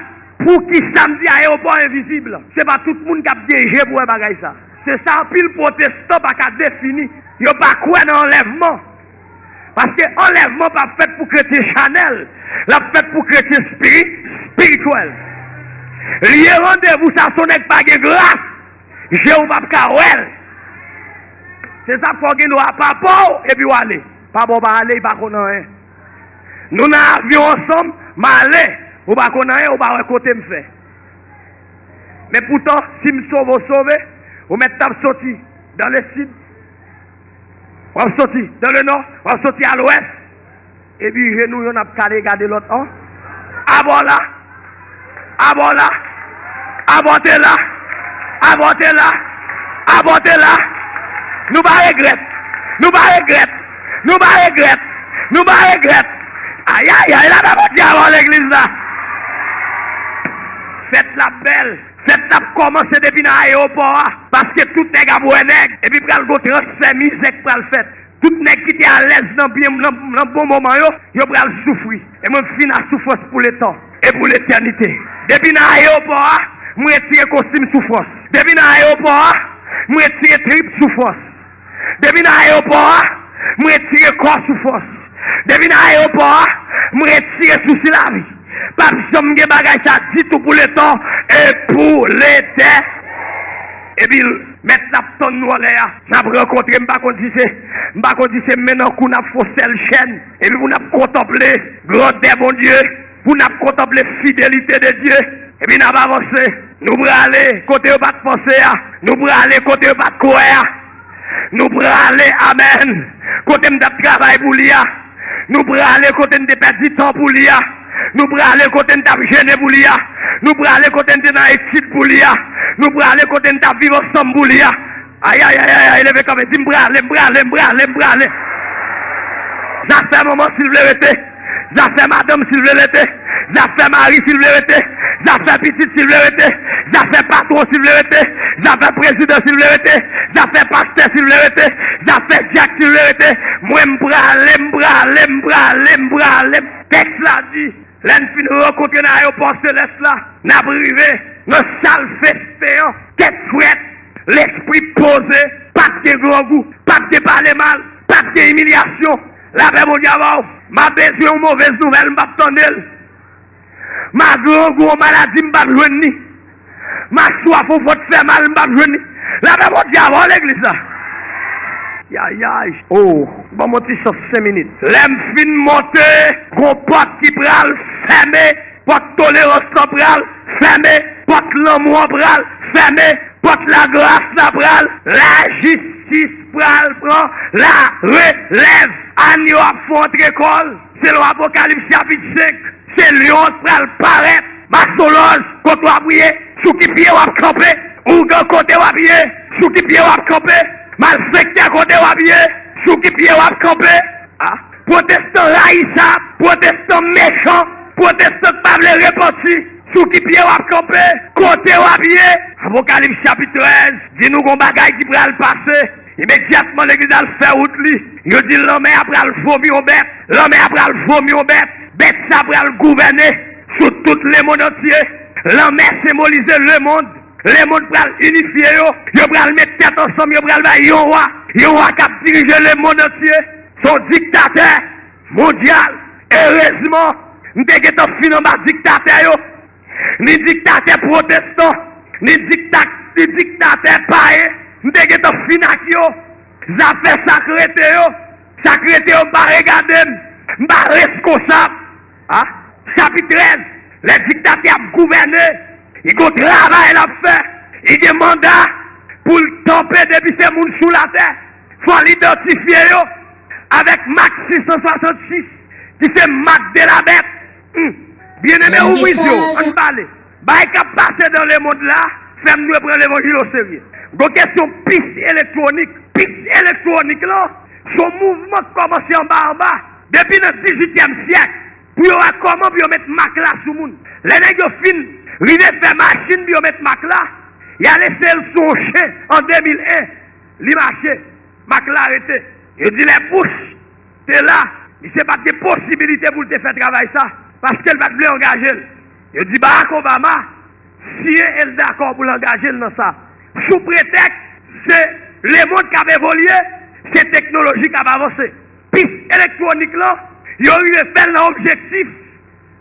Poukisa m di ayewopò envizib? Se pa tout moun k ap gen je pou wè bagay sa. Se sa anpil pwotestan pa ka defini. Yo pa kwè nan anlèvman. Paske anlèvman p ap fèt pou kretyen chanèl. L ap fèt pou kretyen spiri-, espirityèl. Li ye randevou sa, se yon nèg pa gen gras. Je w p ap ka wè l. Se sa k fè w gen dwa pa pa w epi w ale. Pa pa w pa ale, li pa konn anyen. Nou nan avyon ansanm, m ale. Ou pa konn anyen, ou pa wè kote m fè. Men poutan, si m sove, w sove, ou mèt t ap soti dans le sud, w ap soti dans le nord, w ap soti a lwès. Epi je nou yonn ap kale gade lòt an. Abò la! Abò la! Abò te la! Abò te la! Abò te la! Nou pa regrèt! Nou pa regrèt! Nou pa regrèt! Nou pa regrèt! Ayayay, la pa Bondye avè w legliz la! Fèt la bèl! Fèt la ap kòmanse depi nan ayewopò a, paske tout nèg ap wè nèg, epi pral gon transfè mizè k pral fèt. Tout nèg ki te alèz nan byen, nan, nan bon moman yo, yo pral soufri. E mwen m fin a soufrans pou letan e pou letènite. Depi nan ayewopò a, m retire kostim soufrans. Depi nan ayewopò a, m retire trip soufrans. Depi nan ayewopò a, m retire kò soufrans. Depi nan ayewopò a, m retire sousi lavi. P ap janm gen bagay sa ditou pou letan e pou letè. Epi, mèt la ap tann nou anlè a. N ap rankontre, m pa konn si se, m pa konn si se men nan kou n ap fè yon sèl chèn. Epi pou n ap kontanple grandè Bondye, pou n ap kontanple fidelite de Dye. Epi n ap avanse. Nou prale kote yo pa t panse a. Nou prale kote yo pa t kwè a. Nou prale, amèn, kote m t ap travay pou li a. Nou prale kote n te pèdi tan pou li a. Nou prale kote n t ap jene pou li a. Nou prale kote n te nan etid pou li a. Nou prale kote n t ap viv ansanm pou li a. Ayayayay, leve kanpe, di m prale, m prale, m prale, m prale. Zafè manman si l vle rete. Zafè madanm si l vle rete. Zafè mari si l vle rete. Zafè pitit si l vle rete. Zafè patwon si l vle rete. Zafè prezidan si l vle rete. Zafè pastè si l vle rete. Zafè dyak si l vle rete. Mwen m prale, m prale, m prale, m prale. Tèks la di, lè n fin rankontre nan ayewopò selès la, n ap rive nan sal festen an, tèt frèt, lespri poze, p ap gen grangou, p ap gen pale mal, p ap gen imilyasyon. Lapè Bondye avè w. M ap bezwen yon movèz nouvèl, m p ap tande l. M a grangou yon maladi, m p ap jwenn li. M a swaf yon fòt fè mal, m p ap jwenn li. Lapè Bondye avè w, legliz la. Yayay. Oh, ban m yon ti chans senk minit. Lè m fin monte, gon pòt ki pral fèmen. Pòt tolerans lan pral fèmen. Pòt lanmou an pral fèmen. Pòt lagras la pral. Lajistis pral pran larelèv. Àn yo ap fè yon antrekòl. Selon Apokalips chapit senk, se lyon an pral parèt. Masolòj, kote w ap ye? Sou ki pye w ap kanpe? Ougan, kote w ap ye? Sou ki pye w ap kanpe? Malfektè, kote w ap ye? Sou ki pye w ap kanpe? Ah, pwotestan rayisab, pwotestan mechan, pwotestan k pa vle repanti, sou ki pye w ap kanpe? Kote w ap ye? Apokalips chapit trèz di nou gon bagay ki pral pase. Imedyatman, legliz al fè wout li. Yo di lanmè a pral vomi yon bèt. Lanmè a pral vomi yon bèt. Bèt sa pral gouvène sou tout lemonn antye. Lanmè senbolize lemonn. Lemonn pral inifye yo. Yo pral met tèt ansanm. Yo pral bay yon wa. Yon wa k ap dirije lemonn antye. Se yon diktatè mondyal. Erezman, m te gentan fin anba diktatè yo. Ni diktatè pwotestan, ni dikta-, ni diktatè payen. M te gentan fin ak yo. Zafè sa k rete yo, sa k rete yo, m pa regade m. M pa reskonsab. Ah, chapit trèz, lè diktatè ap gouvène, li gon travay l ap fè. Li gen manda pou l kanpe depi se moun sou latè. Fò l idantifye yo avèk mak sis san swasannsis, ki se Mak de la Bèt. Hmm. Byeneme, ouvri zye w, ann pale. Bagay k ap pase nan lemonn la fè m dwe pran levanjil oserye. Gon kesyon pis elektwonik. Pis elektwonik lan, se yon mouvman k kòmanse anba anba, depi nan dizuityèm syèk, pou yo wè kòman pou yo met mak la sou moun. Lè nèg yo fin rive fè machin pou yo met mak la, y al eseye l sou yon chen an de mil en, li mache, mak la rete. Yo di lè Bush te la, misye pa t gen posibilite pou l te fè travay sa, paske l pa t vle angaje l. Yo di Barack Obama siyen e l dakò pou l angaje l nan sa. Sou pretèks se lemonn k ap evolye, se teknoloji k ap avanse. Pis elektwonik lan, yo rive fè l nan objektif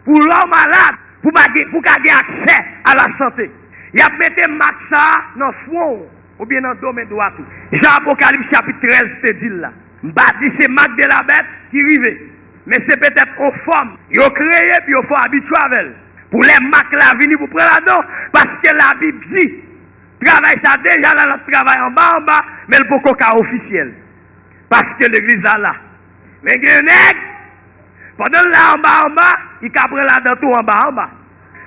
pou lè w malad, pou pa gen, pou ka gen aksè a lasante. Y ap mete mak sa a nan fwon w oubyen nan do men dwat ou. Jan Apokalips chapit trèz te di l la. M pa di se mak de la bèt ki rive, men se petèt yon fòm yo kreye pou yo fè w abitye avè l. Pou lè mak la vini pou pran ladan, paske Labib di, travay sa deja la, l ap travay anba anba, men l poko ka ofisyèl. Paske legliz la la. Men gen nèg, pandan l la anba anba, li ka pran ladan tou anba anba.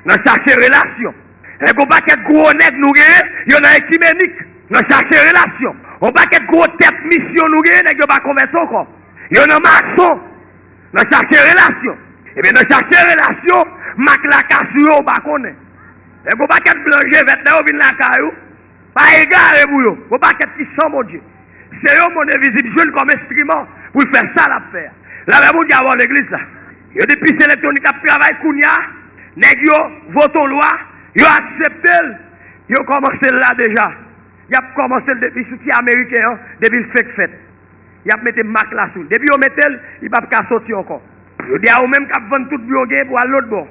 Nan chache relasyon. Nèg, yon pakèt gwo nèg nou genyen, yo nan ekimenik. Nan chache relasyon. Yon pakèt gwo tèt misyon nou genyen, nèg yo pa konvèti ankò. Yo nan mason. Nan chache relasyon. Ebyen, nan chache relasyon, mak la ka sou yo, ou pa konnen. Nèg, yon pakèt blan je vèt, lè yo vin lakay ou, pa egare pou yo. Gon pakèt ki san Bondye. Se yon moun envizib jwenn kòm enstriman pou l fè sa l ap fè a. Lavè Bondye avè w legliz la. Yo di pis elektwonik ap travay kounye a. Nèg yo vote yon lwa. Yo aksepte l. Yo kòmanse l la deja. Y ap kòmanse l depi sou ti ameriken an, depi l fenk fèt. Y ap mete mak la sou l. Depi yo mete l, li p ap ka soti ankò. Yo di a ou menm k ap vann tout byen w genyen pou w al lòtbò.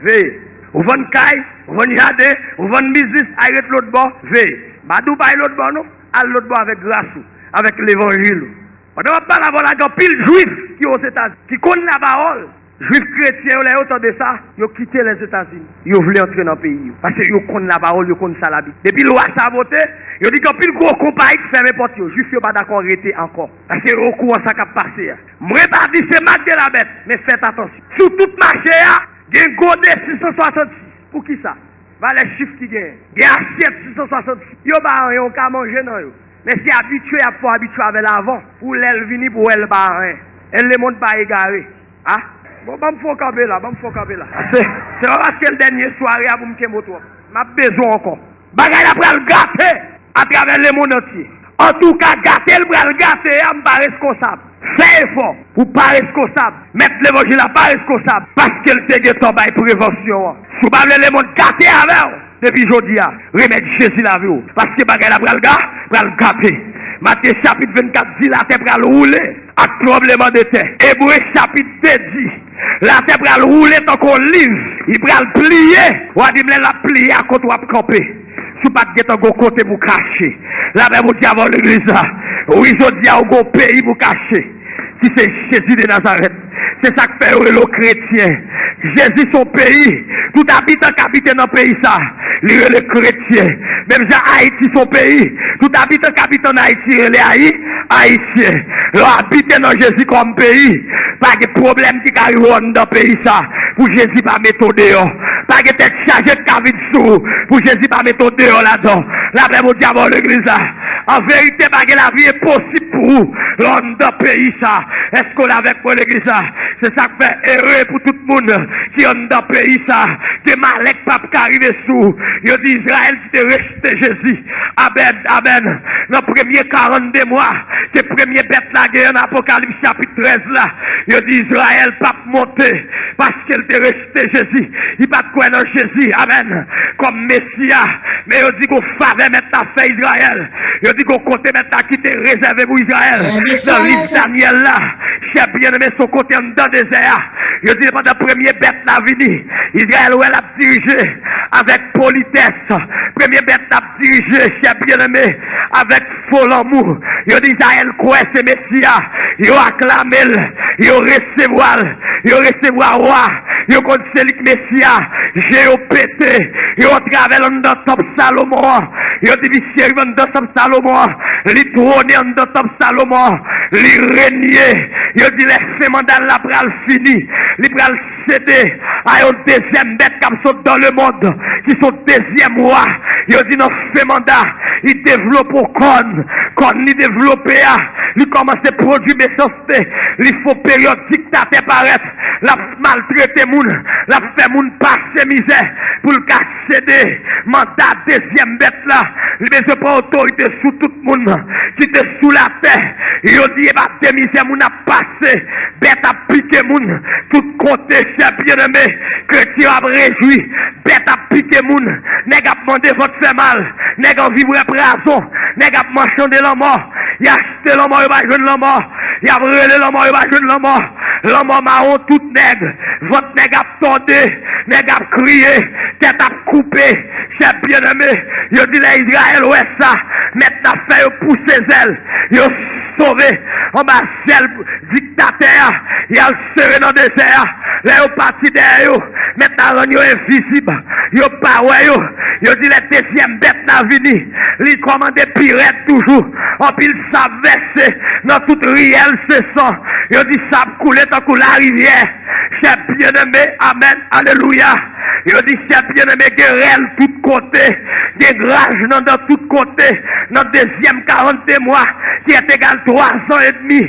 Veye. Ou vann kay, ou vann jaden, ou vann biznis, al ret lòtbò. Veye. M pa di w pa al lòtbò non. Al lòtbò avèk gras ou, avèk levanjil ou. Pandan m ap pale avè w la, gen anpil jwif ki Ozetazini, ki konn lapawòl. Jwif kretyen yo, lè yo tande sa, yo kite Lèzetazini. Yo vle antre nan peyi yo. Paske yo konn lapawòl, yo konn sa Labib. Depi lwa sa vote, yo di gen anpil gwo konpayi k fèmen pòt yo. Jwif yo pa dakò rete ankò. Paske yo okouran sa k ap pase a. Mwen pa di se mak de la bèt, men fèt atansyon. Sou tout mache a, gen gode sis san swasannsis. Poukisa? Valè chif ki genyen. Gen asyèt sis san swasannsis. Yo pa anyen, ou ka manje nan yo. Men se abitye y ap fè w abitye avè l avan. Pou lè l vini, pou w wè l pa anyen. E lemonn pa egare. A? Bon, ban m fè w kanpe la, ban m fè w kanpe la. Se, se pa paske l dènye sware a pou m kenbe w twòp. M ap bezwen w ankò. Bagay la pral gate atravè lemonn antye. Antouka, gate l pral gate a, m pa reskonsab. Fè efò pou w pa reskonsab. Mèt levanjil la pa reskonsab, paske l te gentan bay prevansyon an. Si w pa vle lemonn gate avè w, depi jodi a, remèt Jezi lavi w, paske bagay la pral ga, pral gate. Matye chapit vennkat di latè pral woule ak tranblemanntè. Ebre chapit de di, latè pral woule tankou yon liv, li pral pliye. W a di m lè l ap pliye a, kote w ap kanpe? Si w pa t gentan gon kote pou w kache. Lapè Bondye avè w legliz la. Wi, jodi a ou gon peyi pou w kache, ki se Jezi de Nazarèt. Se sa k fè yo rele w kretyen. Jezi se yon peyi. Tout abitan k abite nan peyi sa, li rele kretyen. Menm jan Ayiti se yon peyi. Tout abitan k abite ann Ayiti rele Ayi-, Ayisyen. Lè w abite nan Jezi kòm peyi, pa gen pwoblèm ki ka rive w anndan peyi sa pou Jezi pa mete w deyò. Pa gen tèt chaje k ka vin sou ou pou Jezi pa mete w deyò ladan. Lapè Bondye avè w legliz la. An verite, pa gen lavi enposib pou ou anndan peyi sa. Èske w la avèk mwen legliz la? Se sa k fè ere pou tout moun ki anndan peyi sa. Gen malè k p ap ka rive sou ou. Yo di Izrayèl ki te rejte Jezi. Amèn, amèn. Nan premye karannde mwa, ke premye bèt la genyen nan Apokalips chapit trèz la, yo di Izrayèl p ap monte, paske l te rejte Jezi. Li pa t kwè nan Jezi, amèn, kòm Mesi a. Men yo di gon favè Mèt la fè Izrayèl. Yo di gon kote Mèt la kite rezève pou Izrayèl. Nan liv Danyèl la, chè byeneme, se yon kote anndan dezè a. Yo di pandan premye bèt la vini, Izrayèl wè l ap dirije avèk politès. Premye bèt la ap dirije, chè byeneme, avèk fo lanmou. Yo di Izrayèl kwè se Mesi a. Yo aklame l. Yo resevwa l. Yo resevwa wa. Yo konn se li k Mesi a. Je yo pete. Yo atravè l anndan tanp Salomon an. Yo di misye rive anndan tanp Salomon an. Li twone anndan tanp Salomon an. Li renye. Yo di lè fen manda l la pral fini. Li pral sede a yon dezyèm bèt k ap sot dan lemond, ki se yon dezyèm wa. Yo di nan fen manda, li devlope yon kòn. Kòn li devlope a, li kòmanse pwodui mechanste. Li fè yon peryòd diktatè parèt. L ap maltrete moun, l ap fè moun pase mizè pou l ka sede manda dezyèm bèt la. Li bezwen pran otorite sou tout moun ki te sou latè. Yo di e pa de mizè moun ap pase. Bèt ap pike moun tout kote, chè byeneme. Kretyen ap rejwi. Bèt ap pike moun. Nèg ap mande vant fè mal. Nèg anvi bwè pwazon. Nèg ap machande lanmò. Y achte lanmò, yo pa jwenn lanmò. Y ap rele lanmò, yo pa jwenn lanmò. Lanmò mawon tout nèg. Vant nèg ap tòde. Nèg ap kriye. Tèt ap koupe. Chè byeneme, yo di lè Izrayèl wè sa, mèt la fè yo pouse zèl. Yo sove anba zèl diktatè a. Y al sere nan dezè a. Lè yo pati dèyè yo, mèt la rann yo envizib. Yo pa wè yo. Yo di lè dezyèm bèt la vini, li kòmande pi rèd toujou. Anpil sab vèse nan tout riyèl se san. Yo di sa ap koule tankou larivyè. Chè byeneme, amèn, alelouya. Yo di chè byeneme gen rèl tout kote, gen graj nan dan tout kote, nan dezyèm karannde mwa, ki èt egal twa zan edmi.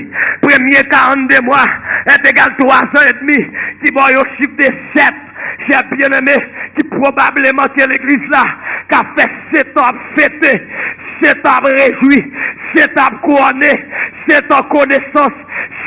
Premye karannde mwa èt egal twa zan edmi, ki ba w yon chif de sèt. Chè byeneme, ki pwobableman ke legliz la ka fè sèt an ap fete, sèt an ap rejwi, sèt an ap kouwone, sèt an konesans,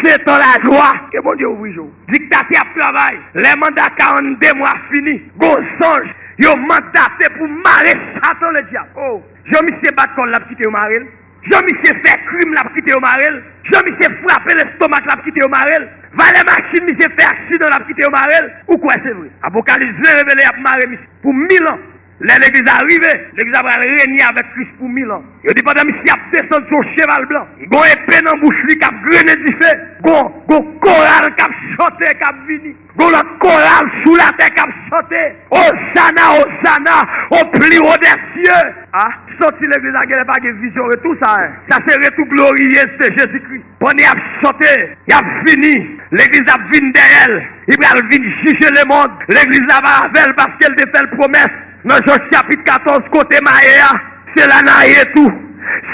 sèt an lajwa. Ke Bondye ouvri je w. Diktatè ap travay. Lè manda karannde mwa fini, gon zanj yo mandate pou mare Satan ledyab. Oh, jan misye bat kò l, l ap kite yo mare l. Jan misye fè krim, l ap kite yo mare l. Jan misye frape lestomak, l ap kite yo mare l. Valè machin misye fè aksidan, l ap kite yo mare l. Ou kwè se vre? Apokalips ven revele y ap mare misye pou mil an. Lè legliz la rive, legliz la pral renye avèk Kris pou mil an. Yo di pandan misye ap desann sou yon cheval blan, gon epe nan bouch li k ap grennen dife, gon, gon koral k ap chante, k ap vini. Gon lòt koral sou latè k ap chante, Ozana, Ozana, au plus haut des cieux. A, santi legliz la genlè pa gen vizyon retou sa, en. Sa se retou gloriyez de Jezikri. Pandan y ap chante, y ap vini. Legliz ap vin dèyè l. Li pral vin jije lemonn. Legliz la pa avè l paske l te fè l pwomès. Nan Jan chapit katòz, kote m a ye a, se la n a ye tou.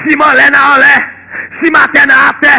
Si m anlè, n a anlè. Si m atè, n a atè.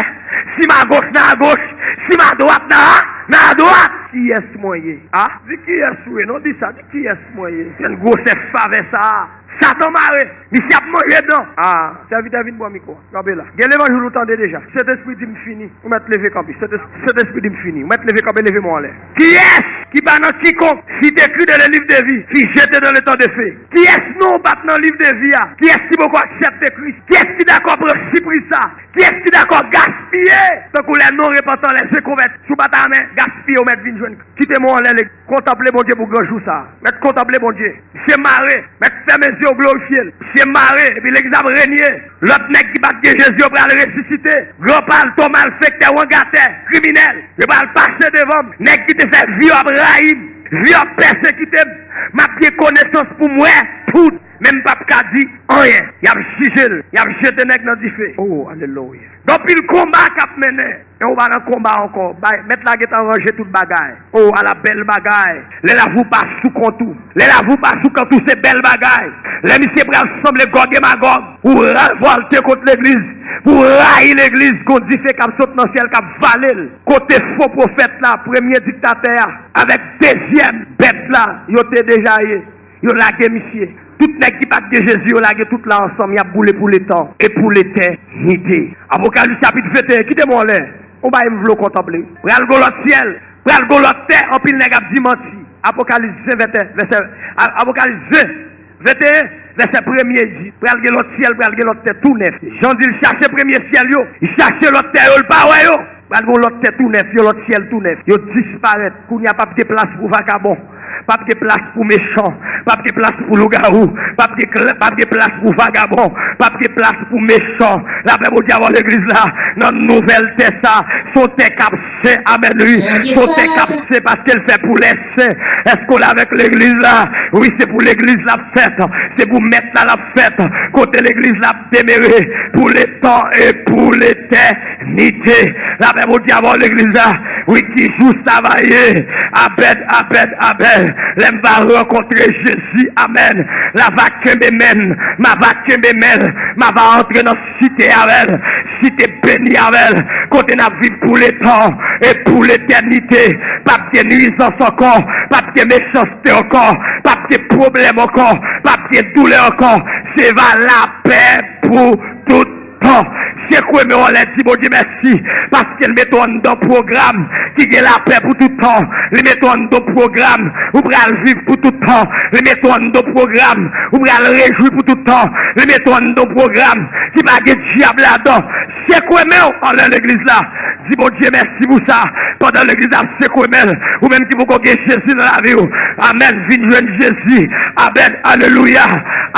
Si m agoch, n a agoch. Si m adwat, n a, n a adwat. Kiyès mwen ye? A? Di kiyès ou ye, non, di sa. Di kiyès mwen ye? Sèl gwosè favè sa a. Satan mare. Misye ap manje dan. A, sèvitè vin pran mikwo a. Kanpe la. Gen levanjil ou tande deja. Sentespri di m fini. Ou mèt leve kanpe. Sentespri di m fini. Ou mèt leve kanpe, leve men w anlè. Kiyès ki pa nan quiconque fit écrire dans le livre de vie fut jeté dans l'étang de feu? Kiyès non w pa t nan liv de vi a? Kiyès ki poko aksepte Kris? Kiyès ki dakò pran sipriz sa? Kiyès ki dakò gaspiye? Tankou lè non repantan, lè je konvèti. Si w pa ta renmen gaspiye, ou mèt vin jwenn Kris. Kite men w anlè, legliz. Kontanple Bondye pou gran jou sa a. Mèt kontanple Bondye. Misye mare. Mèt fèmen zye w, glorifye l. Misye mare, epi legliz ap renye. Lòt nèg ki pa t gen Jezi yo pral resisite. Gran palto, malfektè, wangatè, kriminèl. Yo pral pase devan m. Nèg ki te fè vi yo ap rayi m, vi yo ap pèsekite m. M ap gen konesans pou m wè tout, men m p ap ka di anyen. Y ap jije l. Y ap jete nèg nan dife. Oh, alelouya. Gen anpil konba k ap mennen. E ou pa nan konba ankò. Bay, mèt la gentan ranje tout bagay. O, ala bèl bagay. Lè lavi w pa sou kont ou. Lè lavi w pa sou kont ou, se bèl bagay. Lè misye pral sanble Gòg e Magòg, ou revòlte kont legliz, pou w rayi legliz, gon dife k ap sot nan syèl k ap vale l. Kote fo pwofèt la, premye diktatè a, avèk dezyèm bèt la, yo te deja ye. Yo lage misye. Tout nèg ki pa t gen Jezi, yo lage tout la ansanm, y ap boule pou letan e pou letènite. Apokalips chapit venteyen, kite m anlè. On bagay m vle w kontanple. Pral gon lòt syèl, pral gon lòt tè, anpil nèg ap di manti. Apokalips ven, venteyen, vèsè, A-, Apokalips ven, venteyen, vèsè premye di, pral gen lòt syèl, pral gen lòt tè tou nèf. Jan di l chache premye syèl yo, li chache lòt tè yo, li pa wè yo. Pral gen yon lòt tè tou nèf, yon lòt syèl tou nèf. Yo disparèt. Kounye a p ap gen plas pou vakabon. P ap gen plas pou mechan, p ap gen plas pou lougawou, p ap gen, p ap gen plas pou vagabon, p ap gen plas pou mechan. Lapè Bondye avè w legliz la, nan nouvèl tè sa, se yon tè k ap sen, amèn, wi. Se yon tè k ap sen paske l fè pou lè sen. Èske w la avèk legliz la? Wi, se pou legliz l ap fèt, se pou mèt la l ap fèt, kote legliz la ap demere pou letan e pou letènite. Lapè Bondye avè w legliz la. Wi, ki jou sa va ye? Amèn, amèn, amèn. Lè m va rankontre Jezi, amèn, la va kenbe men m, m a va kenbe men l, m a va antre nan site avè l, site beni avè l, kote n ap viv pou letan e pou letènite. P ap gen nwizans ankò, p ap gen mechanste ankò, p ap gen pwoblèm ankò, p ap gen doulè ankò. Se va lapè pou tout tan. Sekwe men w anlè, di Bondye mèsi, paske l mete w anndan pwogram ki gen lapè pou tout tan. Li mete w anndan pwogram ou pral viv pou tout tan. Li mete w anndan pwogram ou pral rejwi pou tout tan. Li mete w anndan pwogram ki pa gen dyab ladan. Sekwe men w anlè legliz la. Di Bondye mèsi pou sa. Pandan legliz ap sekwe men l, ou menm ki poko gen Jezi nan lavi w, amèn, vin jwenn Jezi. Amèn, alelouya.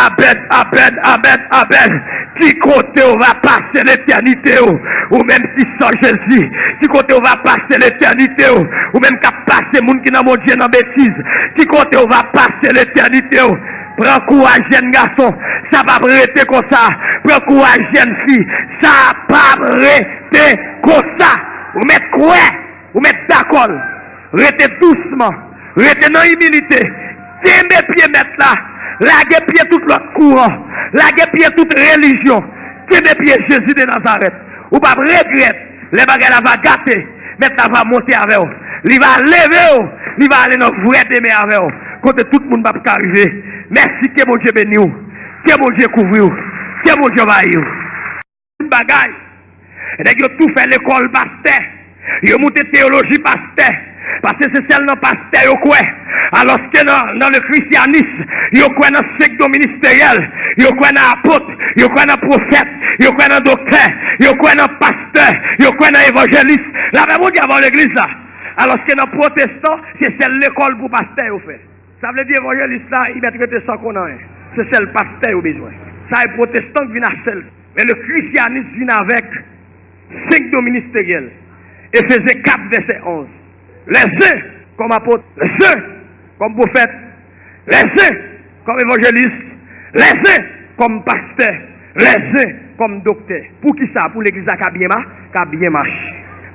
Amèn, amèn, amèn, amèn. Ki kote w va pase letènite w, ou menm ki san Jezi? Ki kote w va pase letènite w, ou menm k ap pase moun ki nan Bondye nan betiz? Ki kote w va pase letènite w? Pran kouraj, jèn gason, sa p ap rete konsa. Pran kouraj, jèn fi, sa p ap rete konsa. Ou mèt kwè, ou mèt dakò l. Rete dousman, rete nan imilite. Kenbe pye Mèt la. Lage pye tout lòt kouran. Lage pye tout relijyon. Kenbe pye Jezi de Nazarèt. Ou p ap regrèt. Lè bagay la va gate, Mèt la va monte avè w. Li va leve w. Li va ale nan vrè demen avè w, kote tout moun p ap ka rive. Mèsi, ke Bondye beni w. Ke Bondye kouvri w. Ke Bondye anvayi w. Tout bagay. Nèg yo tou fè lekòl pastè. Yo moute teyoloji pastè. Paske se sèl nan pastè yo kwè. Alòske nan, nan le christianisme, yo kwè nan senk don ministeryèl. Yo kwè nan apot. Yo kwè nan pwofèt. Yo kwè nan doktè. Yo kwè nan pastè. Yo kwè nan evanjelis. Lapè Bondye avè w legliz la. Alòske nan pwotestan, se sèl lekòl pou pastè yo fè. Sa vle di evanjelis la, li mèt rete san konn anyen. Se sèl pastè yo bezwen. Sa e pwotestan k vin a sèl. Men le christianisme vin avèk senk don ministeryèl. Efezen kat vèsè onz. Lèzen kòm apot, lèzen kòm pwofèt, lèzen kòm evanjelis, lèzen kòm pastè, lèzen kòm doktè. Poukisa? Pou legliz la ka byen ma-, ka byen mache.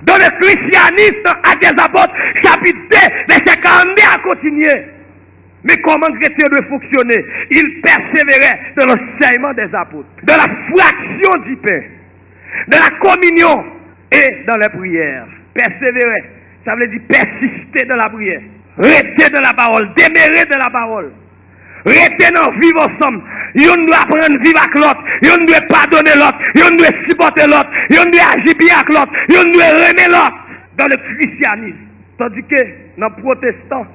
Donk, le christianisme, Actes des Apôtres, chapit de, vèsè karannde a kontinye. Men kòman kretyen dwe fonksyone? Il persévérait dans l'enseignement des apôtres, dans la fraction du pain, dans la communion et dans les prières. Pèsevere, sa vle di pèsiste dans la prière. Rete dans la parole, demeurer dans la parole. Rete nan viv ansanm. Youn dwe aprann viv ak lòt. Youn dwe padone lòt. Youn dwe sipòte lòt. Youn dwe aji byen ak lòt. Youn dwe renmen lòt. Dans le christianisme. Tandike nan pwotestan,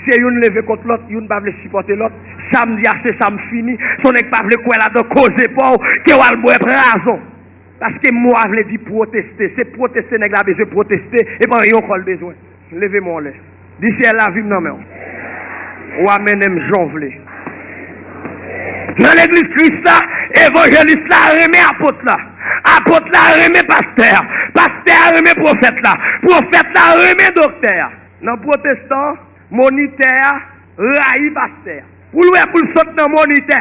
se youn leve kont lòt, youn pa vle sipòte lòt. Sa m di a, se sa m fini. Se yon nèg pa vle kwè ladan koze pa w, ke w al bwè pwazon. Paske mo a vle di pwoteste. Se pwoteste nèg la bezwen pwoteste, e pa anyen ankò l bezwen. Leve men w anlè. Di Seyè, lavi m nan men w. Ou a mennen m jan w vle. Nan legliz Kris la, evanjelis la renmen apot la. Apot la renmen pastè a. Pastè a renmen pwofèt la. Pwofèt la renmen doktè a. Nan pwotestan, monitè a rayi pastè a. Pou l wè, pou l sot nan monitè,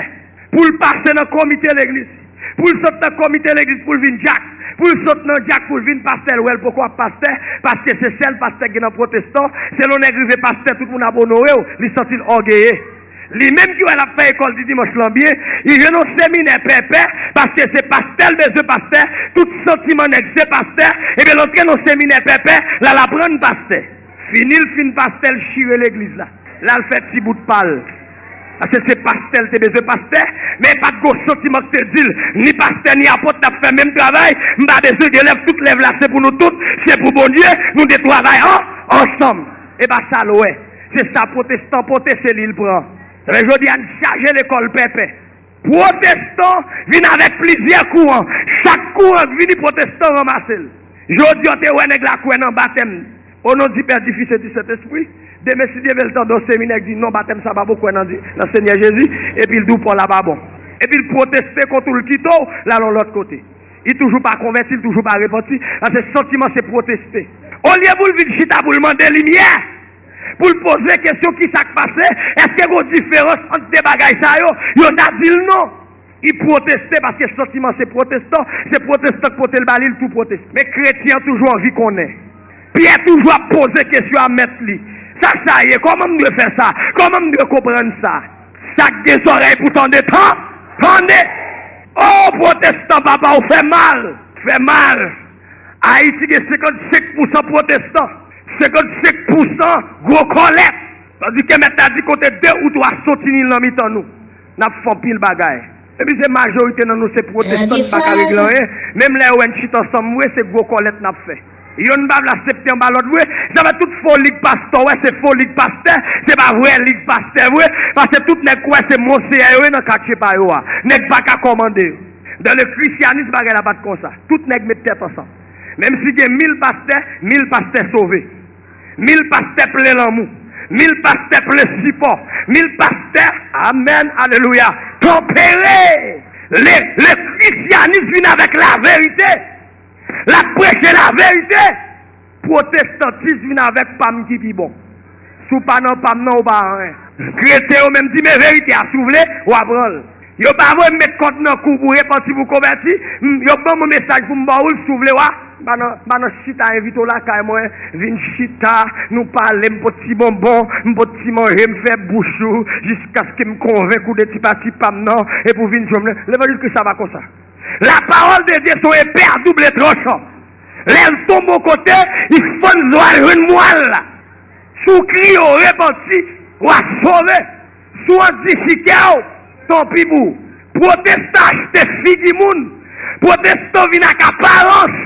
pou l pase nan komite legliz, pou l sot nan komite legliz pou l vin dyak, pou l sot nan dyak pou l vin pastè, l wè l poko ap pastè, paske se sèl pastè k gen nan pwotestan. Se lè yon nèg rive pastè, tout moun ap onore w, li santi l ògeye. Li menm ki wè l ap fè ekòl di dimanch lan byen, li jwenn yon seminè pèpè, paske se pastè l bezwen pastè, tout santiman nèg se pastè, ebyen l antre nan seminè pèpè, l al aprann pastè. Fini l fin pastè, l chire legliz la. L al fè ti bout pa l. Paske se pastè l te bezwen pastè, men pa t gon santiman k te di l, ni pastè ni apot n ap fè menm travay, m pa bezwen gen lèv, tout lèv la se pou nou tout, se pou Bondye, nou te travay an, ansanm. E pa sa l wè. Se sa pwotestan pote, se li l pran. Men jodi a n chaje lekòl pèpè. Pwotestan vin avèk plizyè kouran. Chak kouran k vini, pwotestan ranmase l. Jodi a, w te wè nèg la kwè nan batèm. O non di Pè, di Fis e di Sentespri. Demen, si Dye vle, l tande yon seminè k di non, batèm sa pa bon, kwè nan, nan Senyè Jezi, epi l di w pa w la pa bon. Epi l pwoteste kont ou, l kite w, l al yon lòt kote. Li toujou pa konvèti, li toujou pa repanti, paske santiman se pwoteste. Olye pou l vin chita, pou l mande limyè, pou l poze kesyon, kisa k pase, èske gen yon diferans ant de bagay sa yo, yo ta di l non. Li pwoteste paske santiman se pwotestan, se pwotestan k pote l ba li, li tou pwoteste. Men kretyen an toujou anvi konnen. Pyè toujou ap poze kesyon a mèt li. Sa k sa ye? Kòman m dwe fè sa? Kòman m dwe konprann sa? Sa k gen zòrèy pou tande, tan-, tande! O pwotestan, papa, ou fè mal! Fè mal! Ayiti gen senkannsenk pousan pwotestan, senkannsenk pousan gwo kòlèt. Tandike mèt la di kote de ou twa soti ni nan mitan nou, n ap fè anpil bagay. Epi se majorite nan nou se pwotestan, n pa ka regle anyen. Menm lè yo wè n chita ansanm vre, se gwo kòlèt n ap fè. Yonn pa vle aksepte anba lòt vre. Sa fè tout foli k pastè w wè, se foli k pastè, se pa vrè li k pastè vre. Paske tout nèg k wè se monseyè yo ye nan katye pa yo a. Nèg pa ka kòmande yo. Dan le krisyanis, bagay la pa t konsa. Tout nèg met tèt ansanm. Menm si gen mil pastè, mil pastè sove. Mil pastè plen lanmou. Mil pastè plen sipò. Mil pastè, amèn, alelouya, tanpere. Le, le krisyanis vin avèk laverite. L ap preche laverite. Pwotestantis vin avèk pa m ki pi bon. Si w pa nan pa m nan, ou pa anyen. Kretyen yo menm di, men verite a, si w vle, w a pran l. Yo pa voye m met kòd nan kou pou repanti, pou konvèti. M, yo ban m yon mesaj pou m ba w l, si w vle, w a. M pa nan, m pa nan chita envite w lakay mwen. Vin chita, nou pale, m pot ti bonbon, m pot ti manje, m fè bouch ou, jiskaske m konvenk ou de ti pati pa m nan, epi w vin jwenn mwen. Levanjil Kris la pa konsa. La parole de Dieu se yon epe a double tranchan. Lè l tonbe yon kote, li fann zwa l jwenn mwa l la. Si w kriye, w repanti, w a sove. Si w andichike w, tanpi pou ou. Pwotestan achte figi moun. Pwotestan vin ak aparans.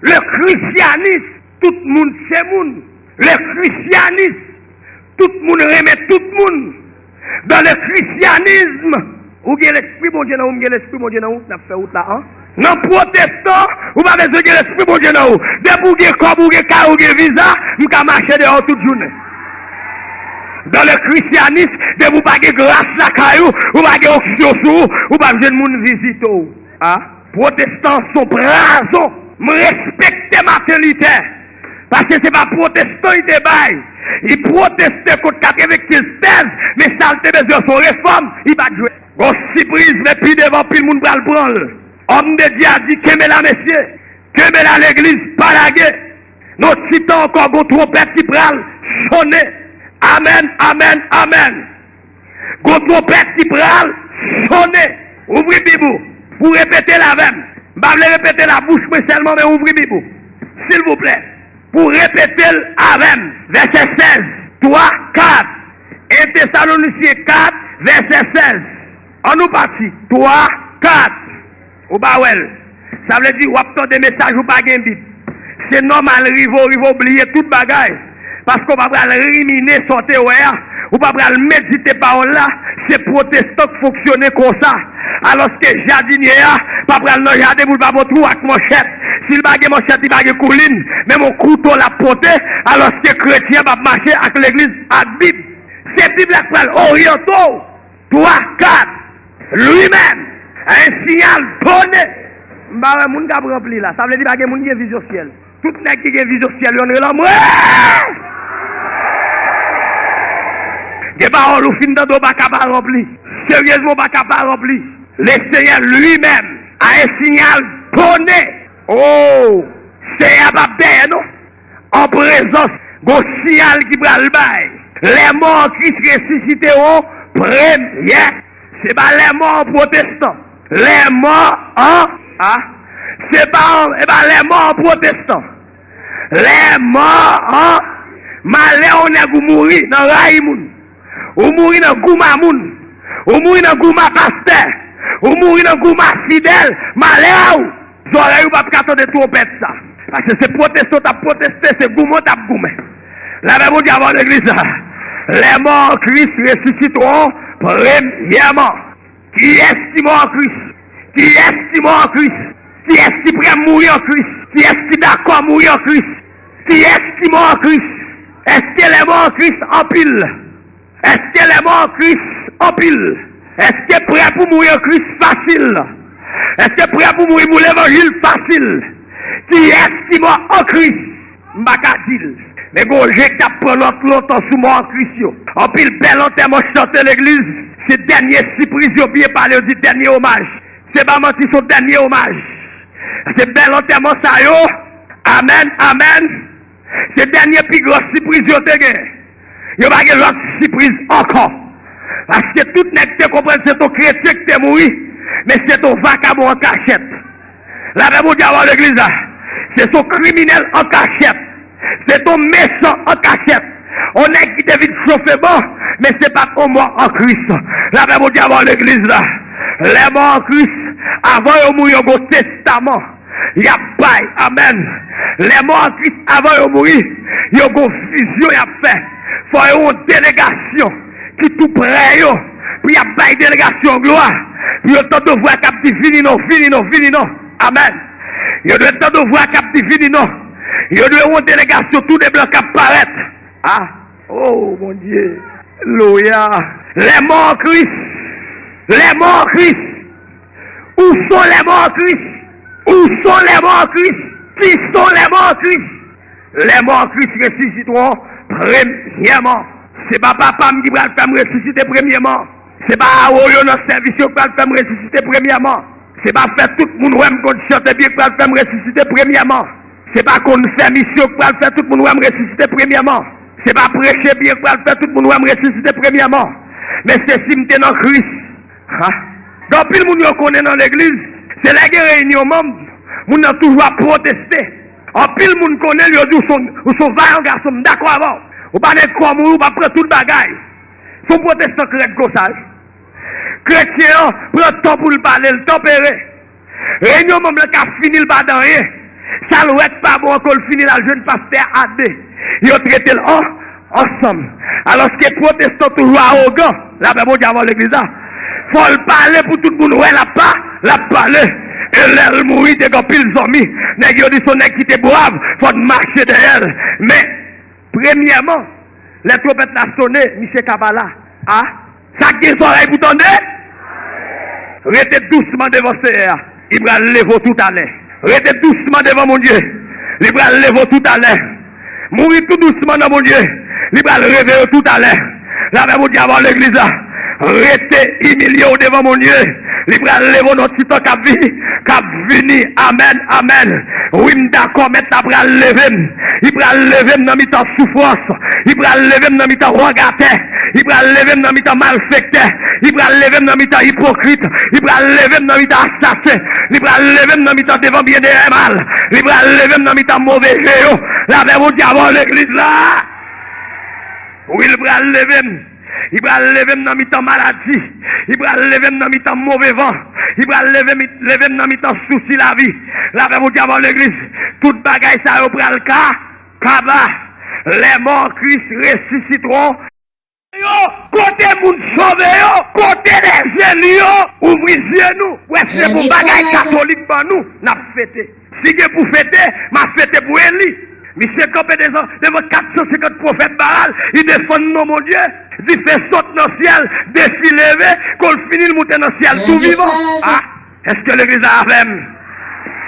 Le christianisme, tout moun se moun. Le christianisme, tout moun renmen tout moun. Dans le christianisme, ou gen lespri Bondye nan ou, m gen lespri Bondye nan ou, n ap fè wout la, an. Nan pwotestan, ou pa bezwen gen lespri Bondye nan ou. Depi w gen kòb, ou gen kay, ou gen viza, m ka mache dèyè w tout jounen. Dans le christianisme, depi w pa gen gras lakay ou, ou pa gen onksyon sou ou, ou p ap jwenn moun vizite w. A, pwotestan se yon prazon. M respekte Martin Luther. Paske se pa pwotestan li te bay. Li pwoteste kont katrevenkenz tèz, men sa l te bezwen se yon refòm, li pa t jwenn. Gon sipriz, men pi devan anpil moun pral pran l. Òm de Dye a di, kenbe la, mesye. Kenbe la, legliz, pa lage. Nan ti tan ankò, gon twonpèt ki pral sonnen. Amèn, amèn, amèn. Gon twonpèt ki pral sonnen. Ouvri Bib ou pou repete l avè m. M pa vle repete l a bouch mwen sèlman, men ouvri Bib ou, silvouplè, pou repete l avè m. Vèsè sèz, twa, kat. En Tesalonisyen kat, vèsè sèz. Ann nou pati. Twa, kat. Ou pa wè l. Sa vle di w ap tande mesaj, ou pa gen Bib. Se nòmal, rive w, rive w bliye tout bagay. Paske w pa pral rimine sa w te wè a. Ou pa pral medite pawòl la. Se pwotestan k fonksyone konsa. Alòske jadinye a pa pral nan jaden pou l pa pran twou ak manchèt. Si l pa gen manchèt, li pa gen koulin. Menm yon kouto l ap pote. Alòske kretyen an p ap mache ak legliz, ak Bib. Se Bib la k pral oryante w. Twa, kat. Lui-même, un signal donné. M pa wè moun k ap ranpli la. Sa vle di pa gen moun ki gen vizyon syèl. Tout nèg ki gen vizyon syèl yo, ann rele anmwe! Gen pawòl ou fin tande, ou pa ka pa ranpli. Seryezman, ou pa ka pa ranpli. Le Seigneur lui-même a un signal donné. Oh, Seyè a p ap dèyè, non. An prezans, gon siyal ki pral bay. Les morts en Christ ressusciteront première. Se pa les morts en protestant. Les morts en, a, se pa, se pa les morts en protestant. Les morts en, malè yon nèg ou mouri nan rayi moun. Ou mouri nan gouma moun. Ou mouri nan gouma pastè. Ou mouri nan gouma fidèl. Malè a ou. Zòrèy ou p ap ka tande twonpèt sa. Paske se pwoteste w t ap pwoteste, se goumen w t ap goumen. Lapè Bondye avè w legliz la. Les morts en Christ ressusciteront premièrement. Kiyès ki mò an Kris? Kiyès ki mò an Kris? Kiyès ki prè mouri an Kris? Kiyès ki dakò mouri an Kris? Kiyès ki mò an Kris? Est-ce que les morts en Christ anpil? Est-ce que les morts en Christ anpil? Est-ce que prè pou mouri an Kris fasil? Est-ce que prè pou mouri pou levanjil fasil? Kiyès ki mò an Kris? M pa ka di l. Men gon je k t ap pran lòt lontan sou mò an Kris yo. Anpil bèl antèman chante legliz. Se dènye sipriz yo byen pale, yo di dènye omaj. Se pa manti, se yon dènye omaj. Se bèl antèman sa yo. Amèn, amèn. Se dènye pi gran sipriz yo te gen. Yo pa gen lòt sipriz ankò. Paske tout nèg te konprann se t on kretyen ki te mouri, men se t on vakabon an kachèt. Lapè Bondye avè w legliz la. Se t on kriminèl an kachèt. Se t on mechan an kachèt. On nèg ki te vin chofe ban, men se pa t on mò an Kris. Lapè Bondye avè w legliz la. Lè mò an Kris, avan yo mouri, yo gon testaman y ap bay. Amèn. Lè mò an Kris, avan yo mouri, yo gon vizyon y ap fè. Fò yo yon delegasyon ki tou prè yo, pou y ap bay delegasyon glwa, pou yo tande vwa k ap di, "Vini non, vini non, vini non." Amèn. Yo dwe tande vwa k ap di, "Vini non." Yo dwe yon delegasyon tou de blan k ap parèt. Ah, oh, Bondye. Louya. Lè mò an Kris. Lè mò an Kris. Où sont les morts en Christ? Où sont les morts en Christ? Qui sont les morts en Christ? Lè mò an Kris resisite w premyèman. Se pa papa m ki pral fè m resisite premyèman. Se pa awo yo nan sèvis yo k pral fè m resisite premyèman. Se pa fè tout moun wè m konn chante byen k pral fè m resisite premyèman. Se pa konn fè misyon k pral fè tout moun wè m resisite premyèman. Se pa preche byen k pral fè tout moun wè m resisite premyèman. Men se si m te nan Kris. Ha? Gen anpil moun yo konnen nan legliz, se lè gen reyinyon manm, moun nan toujou ap pwoteste. Anpil moun konnen l, yo di, "Ou se yon, ou se yon vayan gason, m dakò avè w. Ou pa nèg kò mouri, ou pa pran tout bagay." Se yon pwotestan k rèd konsa, wi. Kretyen an pran tan pou l pale, l tanpere. Reyinyon manm lan ka fini, l pa di anyen. Sa l wè k pa bon ankò, l fini, l al jwenn pastè a de. Yo trete l an, ansanm. Alòske pwotestan toujou awogan. Lapè Bondye avè w legliz la. Fò l pale pou tout moun wè l ap pa, l ap pale. E lè l mouri, te gen anpil zanmi. Nèg yo di se yon nèg ki te brav, fò n mache dèyè l. Men, premyèman, lè twonpèt la sone, misye ka pa la. A, sa k gen zòrèy pou tande, rete dousman devan Seyè a. Li pral leve w toutalè. Rete dousman devan Bondye. Li pral leve w toutalè. Mouri tou dousman nan Bondye. Li pral reveye w toutalè. Lapè Bondye avè w legliz la. Rete imilye w devan Bondye. Li pral leve w nan ti tan k ap vini. K ap vini. Amèn, amèn. Wi, m dakò, Mèt la pral leve m. Li pral leve m nan mitan soufrans. Li pral leve m nan mitan wangatè. Li pral leve m nan mitan malfektè. Li pral leve m nan mitan ipokrit. Li pral leve m nan mitan asasen. Li pral leve m nan mitan devan byen dèyè mal. Li pral leve m nan mitan move je yo. Lapè Bondye avè w legliz la. Wi, li pral leve m. Li pral leve m nan mitan maladi. Li pral leve m nan mitan move van. Li pral leve mi-, leve m nan mitan sousi lavi. Lapè Bondye avè w legliz. Tout bagay sa yo pral ka, kaba. Lè mò an Kris resisitwon. Yo, kote moun sove yo, kote lèzeli yo, ouvri zye nou. Wè se pou bagay katolik ban nou, n ap fete. Si gen pou fete, m ap fete pou Eli. Misye kanpe devan, devan kat san senkant pwofèt Baal, li defann non Bondye, dife sot nan syèl, defi leve, kou l fini l moute nan syèl tou vivan. Ah, èske legliz la avè m?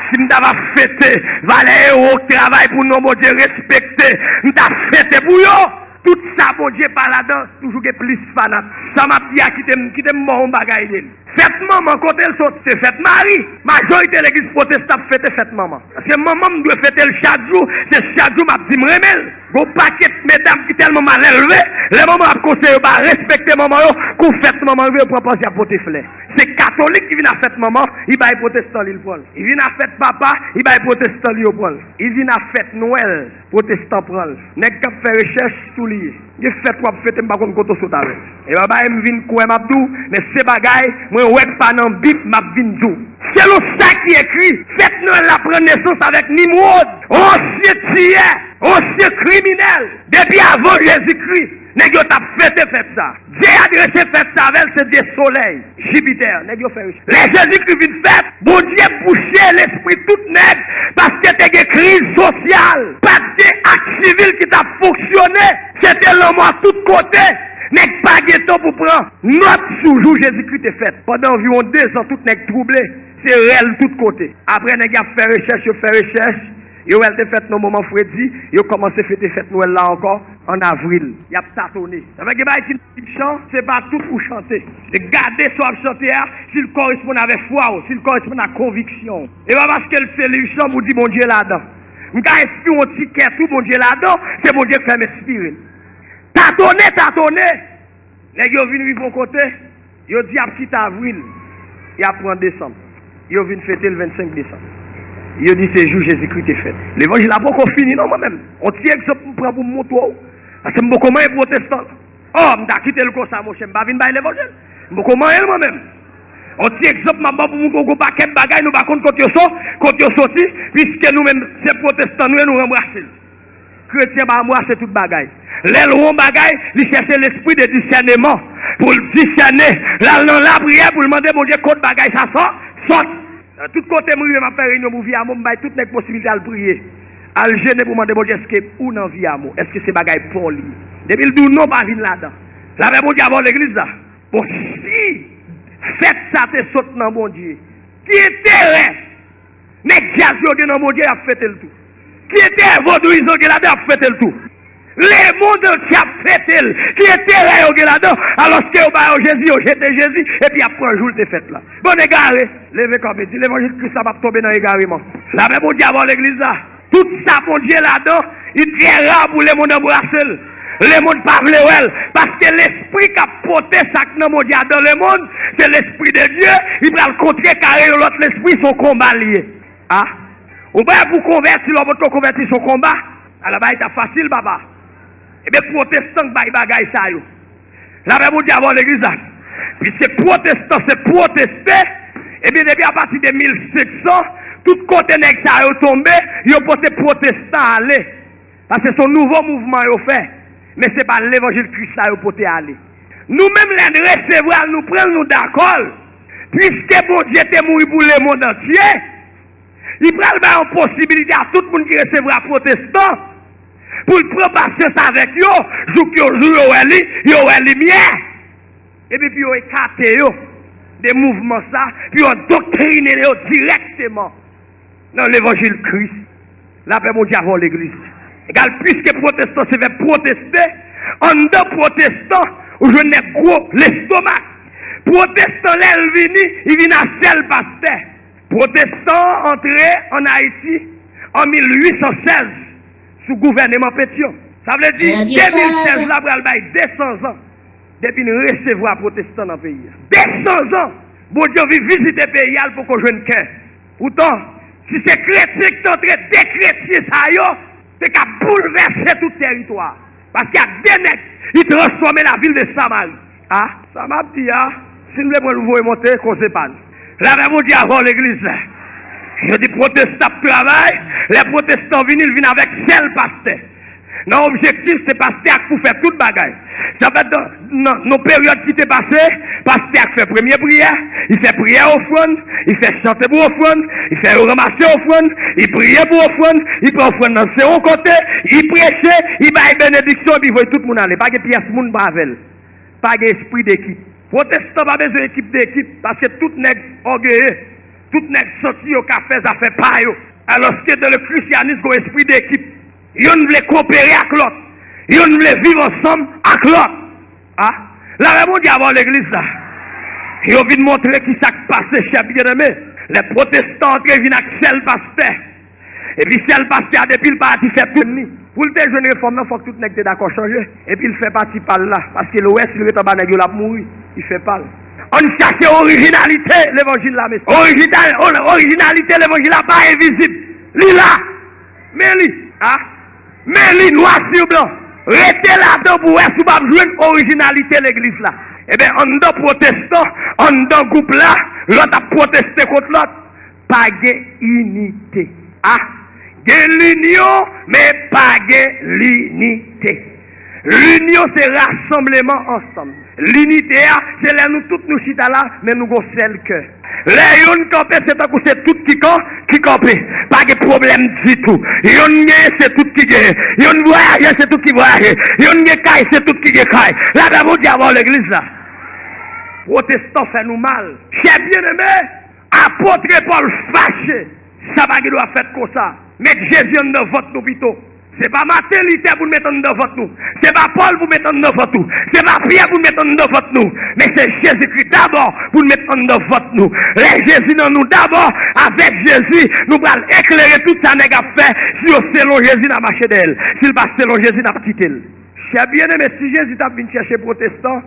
Si m ta va fete, valè ewo k travay pou non Bondye respekte, m ta fete pou yo. Tout sa Bondye pa ladan, toujou gen plis fanat. Sa m ap di a, kite m, kite m ba w yon bagay de li. Fèt manman, kote l sot? Se fèt mari. Majorite legliz pwotestan ap fete fèt manman. Paske manman m dwe fete l chak jou, se chak jou m ap di m renmen l. Gon pakèt medam ki tèlman malelve, lè manman ap konseye yo pa respekte manman yo, kou fèt manman rive, yo pran pòz y ap pote flè. Se katolik ki vin a fèt manman, li bay pwotestan li, l pran l. Li vin a fèt papa, li bay pwotestan li, yo pran l. Li vin a fèt Nwèl, pwotestan pran l. Nèg k ap fè rechèch sou li ye. Gen fèt w ap fete, m pa konn kote w sot avè l. E pa bagay m vin kwè m ap di w, men se bagay mwen wè k pa nan Bib m ap vin di w. Selon sa ki ekri, fèt Nwèl la pran nesans avèk Nimwod, ansyen tiyè, ansyen kriminèl, depi avan Jezikri. Nèg yo t ap fete fèt sa. Dye y adrese fèt sa avè l, se dye solèy, Jipitè. Nèg yo fè rechèch. Lè Jezikri vin fèt, Bondye bouche lespri tout nèg, paske te gen kriz sosyal. Pa t gen ak sivil ki t ap fonksyone. Se te lanmò tout kote. Nèg pa gen tan pou pran nòt sou jou Jezikri te fèt. Pandan anviwon dezan, tout nèg twouble. Se rèl tout kote. Apre, nèg y ap fè rechèch, yo fè rechèch. Yo wè l te fèt nan moman fredi, yo kòmanse fete fèt Nwèl la ankò, ann avril. Y ap tatone. Sa fè gen bagay ki nan liv chan, se pa tout ou chante. Se gade sa w ap chante a, si l kòresponn avèk fwa w, si l kòresponn ak konviksyon w. E pa paske l se liv chan pou w di Bondye ladan. M ka enspire yon ti kè tou, Bondye ladan, se Bondye k fè m enspire l. Tatone, tatone! Nèg yo vin rive yon kote, yo di y ap kite avril, y ap pran desanm. Yo vin fete l vennsenk desanm. Yo di se jou Jezikri te fèt. Levanjil la poko fini non, mwen menm. On ti egzanp m pran pou m montre w. Paske m poko manyen pwotestan. Oh, m ta kite l konsa, monchè, m pa vin bay levanjil. M poko manyen l mwen menm. On ti egzanp m ap ba w pou montre w gon pakèt bagay nou pa konn kot yo so, kot yo soti, piske nou menm se pwotestan nou ye, nou ranbrase l. Kretyen pa anbrase tout bagay. Lè l wè yon bagay, li chèche lespri de disèneman pou l disène. L al nan lapriyè pou l mande Bondye kot bagay sa sò-, sòt. Tout kote m rive, m ap fè reyinyon pou Viyamo, m bay tout nèg posibilite al priye. Al jene pou mande Bondye, èske ou nan Viyamo? Èske se bagay pa w li ye? Depi l di w non, pa vin ladan. Lapè Bondye avè w legliz la. Bon, si fèt sa te sot nan Bondye, ki enterè nèg djaz yo gen nan Bondye, y ap fete l tou. Ki enterè vodouyizan yo gen ladan, y ap fete l tou. Lemonn antye ap fete l. Ki enterè yo gen ladan? Alòske yo ba yo Jezi, yo jete Jezi, epi y ap pran jou l te fèt la. Bann egare, leve kanpe, di levanjil Kris la p ap tonbe nan egareman. Lapè Bondye avè w legliz la. Tout sa Bondye ladan, li trè ra pou lemonn anbrase l. Lemonn pa vle wè l, paske lespri k ap pote sa k nan Bondye a dan lemonn, se Lespri de Dye, li pral kontrekare yon lòt lespri, se yon konba l ye. A? Ou prè pou konvèti, lè w potko konvèti, se yon konba? Ala bagay ta fasil, papa. Ebyen, pwotestan k bay bagay sa yo. Lapè Bondye avè w legliz la. Piske pwotestan se pwoteste, ebyen depi apati de mil senk san, tout kote nèg sa yo tonbe, yo pote pwotestan ale. Paske se yon nouvo mouvman yo fè. Men se pa levanjil Kris la yo pote ale. Nou menm lè n resevwa l, nou pran l, nou dakò l. Piske Bondye te mouri pou lemonn antye, li pral bay yon posibilite a tout moun ki resevwa pwotestan pou l pran pasyans avèk yo, jouk yon jou yo wè li, yo wè limyè. Epi pou yo ekate yo de mouvman sa, pou yo andoktrine yo dirèkteman nan levanjil Kris. Lapè Bondye avè w legliz. Egal, piske pwotestan se vèb pwoteste, anndan pwotestan, ou jwenn nèg gwo lestomak. Pwotestan, lè l vini, li vin a sèl pastè. Pwotestan antre ann Ayiti an mil uit san sèz sou gouvèneman Petyon. Sa vle di, de mil sèz la pral bay de san zan depi n resevwa pwotestan nan peyi a. De san zan! Bondye vin vizite peyi a, l poko jwenn kè. Poutan, si se kretyen ki t antre, de kretyen sa yo te ka boulvèse tout tèritwa a. Paske ak de nèg, li transfòme lavil de Samari. A, sa m ap di a, si n vle pran l voye monte, koze pa n. Lapè Bondye avè w legliz la. Yo di pwotestan ap travay, lè pwotestan vini, l vin avèk sèl pastè. Nan objektif, se pastè a k pou fè tout bagay. Sa fèt nan, nan, nan peryòd ki te pase, pastè a k fè premye priyè, li fè priyè ofrann, li fè chante pou ofrann, li fè yo ranmase ofrann, li priye pou ofrann, li pran ofrann nan se yon kote, li preche, li bay benediksyon, epi voye tout moun ale. Pa gen pyès moun pa avè l. Pa gen espri dekip. Pwotestan pa bezwen ekip dekip, paske tout nèg ògeye, tout nèg santi yo ka fè zafè pa yo. Alòske dan le krisyanis, gon espri dekip. Yonn vle kopere ak lòt. Yonn vle viv ansanm ak lòt. A? Lapè Bondye avè w legliz la. Yo vin montre ki sa k pase, chè byeneme. Lè pwotestan antre vin ak sèl pastè. Epi sèl pastè a, depi l pati, fè tout li. Pou l te jwenn refòm nan, fòk tout nèg te dakò chanje. Epi l fè pati pa l la, paske l wè si l ret anba nèg yo, l ap mouri. Li fè pa l. Ann chache orijinalite levanjil la, mesye. Orijinal-, o-, orijinalite levanjil la pa envizib. Li la. Men li, a. Men li, nwa si blan. Rete ladan pou w wè si w p ap jwenn orijinalite legliz la. Ebyen, anndan pwotestan, anndan gwoup la, lòt ap pwoteste kont lòt. Pa gen inite. A, gen linyon, men pa gen linite. Linyon se rasanbleman ansanm. Linite a, se lè nou tout nou chita la, men nou gon sèl kè. Lè yonn kanpe, se tankou se tout ki kan, ki kanpe. Pa gen pwoblèm ditou. Yonn genyen, se tout ki genyen. Yonn vwayaje, se tout ki vwayaje. Yonn gen kay, se tout ki gen kay. Lapè Bondye avè w legliz la. Pwotestan fè nou mal. Chè byeneme, apot Pòl fache. Sa pa gen dwa fèt konsa. Met Jezi anndan vant nou pito. Se pa Maten Litè pou n met anndan vant nou. Se pa Pòl pou met anndan vant nou. Se pa Pyè pou n met anndan vant nou. Men se Jezikri dabò pou n met anndan vant nou. Lè Jezi nan nou dabò, avèk Jezi, nou pral eklere tout sa nèg ap fè. Si yo selon Jezi, n a mache dèyè l. Si l pa selon Jezi, n ap kite l. Chè byeneme, si Jezi t ap vin chèche pwotestan,